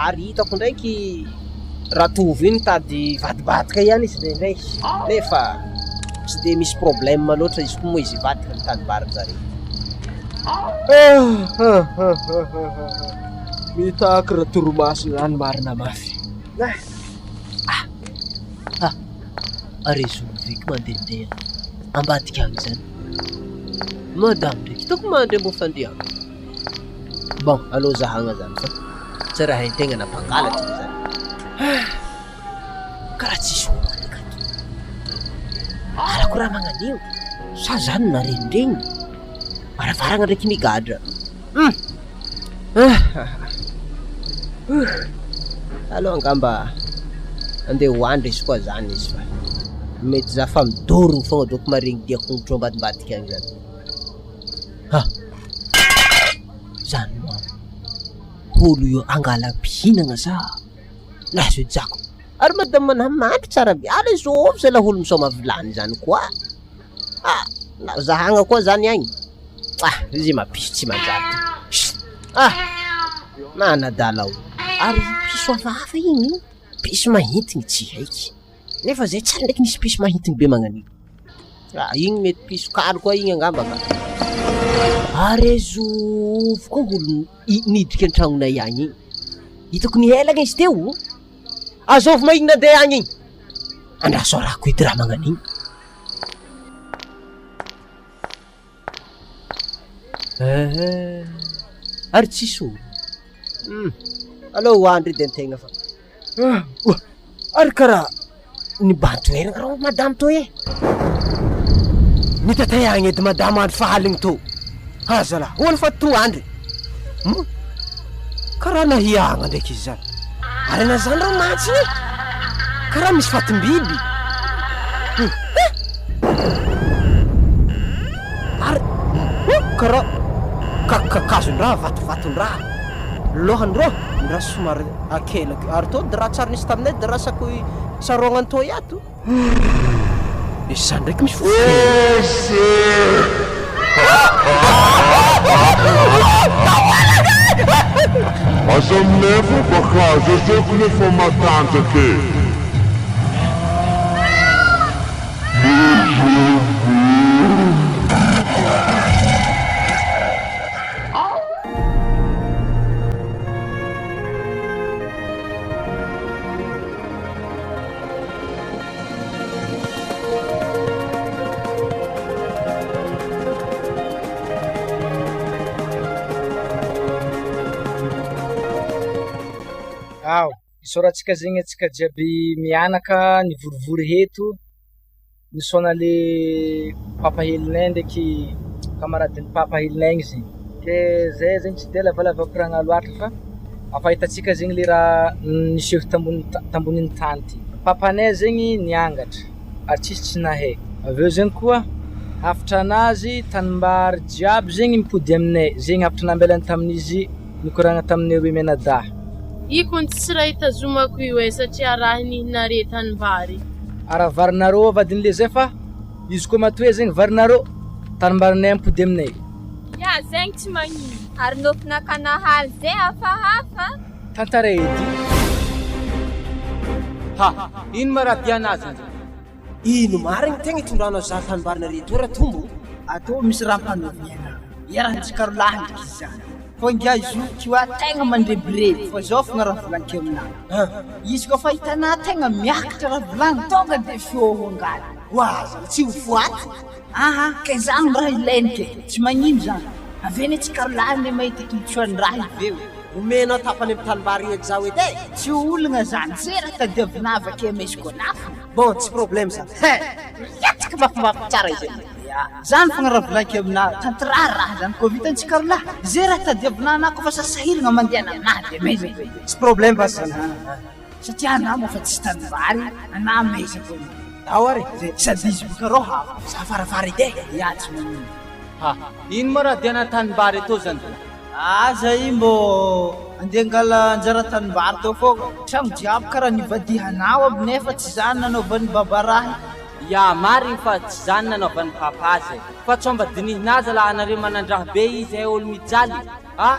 Ary hitako ndraiky Ratovo iny mitady hivadibadika ihany izy indraindray nefa tsy dia misy problème loatra izy koa moa izy hivadika ny tanimbarin-jareo. Mitaky raha torimaso izany marina mafy. Ah! Ah! Ary zoviko mandehandeha ambadika agny zany. Madame ndraiky hitako mandry ambony fandriana. Bon, aleo zahagna zany fa tsy raha hain-tegna na mpangalatra zany. Ah! Karaha tsisy olo ndraiky ato. Halako raha magnan'io. Sa zany narendregny? Varavaragna ndraiky migadra. Hum! Ah! Aleo angamba andeha hoandry izy koa zany izy fa mety za fa midorogno fogna dônko maregny dian-kongotro ambadimbadika agny zany. Ha! Zany moa olo io angala-pihinagna sa lazo jako. Ary madame anah mandry tsara be, ary zôvy zalahy olo misaoma vilany zany koa. Ah! Na zahagna koa zany agny. Ah! Izy mapiso tsy manjary ty. Chut! Ah! Manadala olo. Ary piso hafahafa igny, piso mahintigny tsy haiky. Nefa zay tsary ndraiky nisy piso mahintigny be magnan'igny. Ah, igny mety piso kaly koa igny angamba ka. Ary zovy koa olo nidriky an-tragnonay agny igny. Hitako nihelagna izy teo. Azovy ma igny nandeha agny igny. Andraso arahako edy raha magnan'igny. Eh, ary tsisy olo. Hmm, aleo ho andry edy an-tegna fa. Ah, ary karaha nibahan-toerana rô madamo tô e. Nitatay agny edy madamo andro fa aligny tô. Ah zalahy, hoany fa to andry. Hmm, karaha nahiagna ndraiky izy zany. Ary ana zany rô mantsiny e. Karaha misy fatim-biby. Hmm, eh. Ary oh, karaha kakakazon-draha, vatovaton-draha. Lohany rô, ny raha somary akelako. Ary tô drap tsary nisy taminay drap sakoy sarognany tô iato. Izy zany ndraiky misy Aza milefa baka aza aseko nefa matanjaka e. Ao, isaorantsika zegny antsika jiaby mianaka nivorivory eto. Nisaona le papa helinay ndraiky camaradin'ny papa helinay igny zegny. Ke zay zegny tsy de lavalava koragna loatra fa afa hitantsika zegny le raha niseho tambony tambonin'ny tany ty. Papanay zegny niangatra ary tsisy tsy nahay. Avy eo zegny koa hafatra anazy tanimbary jiaby zegny mipody aminay, zegny hafatra nambelany tamin'izy nikoragna taminay roe mianadahy. Io kony tsy raha itazomako io e satria raha nihinare tanimbary. Ara varinareo vadin'i le zay fa izy koa matoe zegny varinareo tanimbarinay ampody aminay. Ya zegny tsy magnino. Ary nofinankanahaly zay hafahafa. Tantara edy. Ha! Ino ma raha tianazy anjy? Ino marigny tegna itondranao za tanimbarinareo toa Ratombo? Atao misy raha ampanaoviny anah. Iarahantsika rolahy ndraiky izy zany. Fô ingahy zoky io a tegna mandrebireby fô zao fogna raha volagniko aminah. Izy koa fa hitanah tegna miakatra raha volagny tonga de feo angaly. Oa zany tsy ho foaty. Aha, kay zany raha ilainy ke, tsy magnino zany. Avy anie tsika rolahy anie mahita tombotsoan'ny raha io eo. Omenao tapany amin'ny tanimbary io edy zaho edy e. Tsy olagna zany, ze raha tadiavinah avy ake ameziko anah fô. Bon, tsy problème zany. He! Miatrika mafimafy tsara izy e. Ya, zany fogna raha volagniko aminah, tanteraha raha zany koa vitantsika rolahy, ze raha tadiavinah anah koa fa sasahiragna mandeha aminah de amezako e. Tsy problème fa zany. Satria anah moa fa tsy tanimbary, anah amezako anao. Ao ary e. Sady izy boka rô hafa. Za farafara edy e. Ya, tsy magnino. Ha! Ino ma raha diana tanimbary etoa zany? Aza i mbô andeha angala anjara tanimbary tao fô tragno jiaby karaha nivadihanao aby nefa tsy zany nanaovan'i baba raha. Ya, marigny fa tsy zany nanaovan'i papa azy e. Fa tsao mba dinihina zalahy anareo manandraha be izy hay olo mijaly a!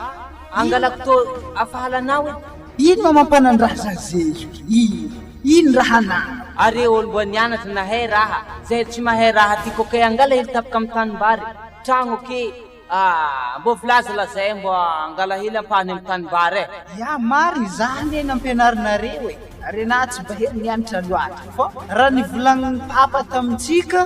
Angalako tô afahalanao e. Ino ma mampanandraha za zezoky ino? Ino raha ananako? Are olo mbo nianatra nahay raha, zay tsy mahay raha ty ko kay angala hely tapaka am tanimbary, tragno ke ah mbo filaza lazay mbo angala hely ampahany am tanimbary eh. Ya marigny za anie nampianarinareo e, ary na tsy mba hely nianatra loatra fô raha nivolagnin'i papa tamintsika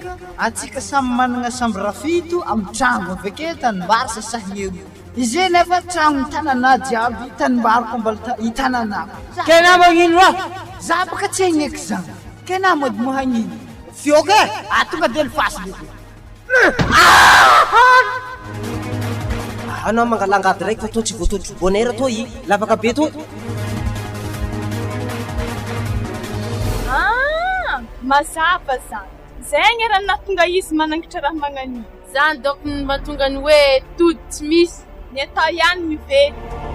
atsika samy managna chambre fito am tragno aveke tanimbary sasahigny eo. Izy nefa tragno tanana jiaby tanimbary ko mbola itanana. Ke na magnino raha? Za baka tsy hagneky zany. Ke na mody mo hagnino? Fioka e! Ah tonga de lifasy bebe. Anao mangala angady raiky fa toa tsy voatotro bonheur toa i lavaka be toa. Ah! Mazava zany. Zay anie raha nahatonga izy manangitra raha magnan'io. Zany donc no mahatonga ny hoe tody tsy misy. Ny atao ihany miverina.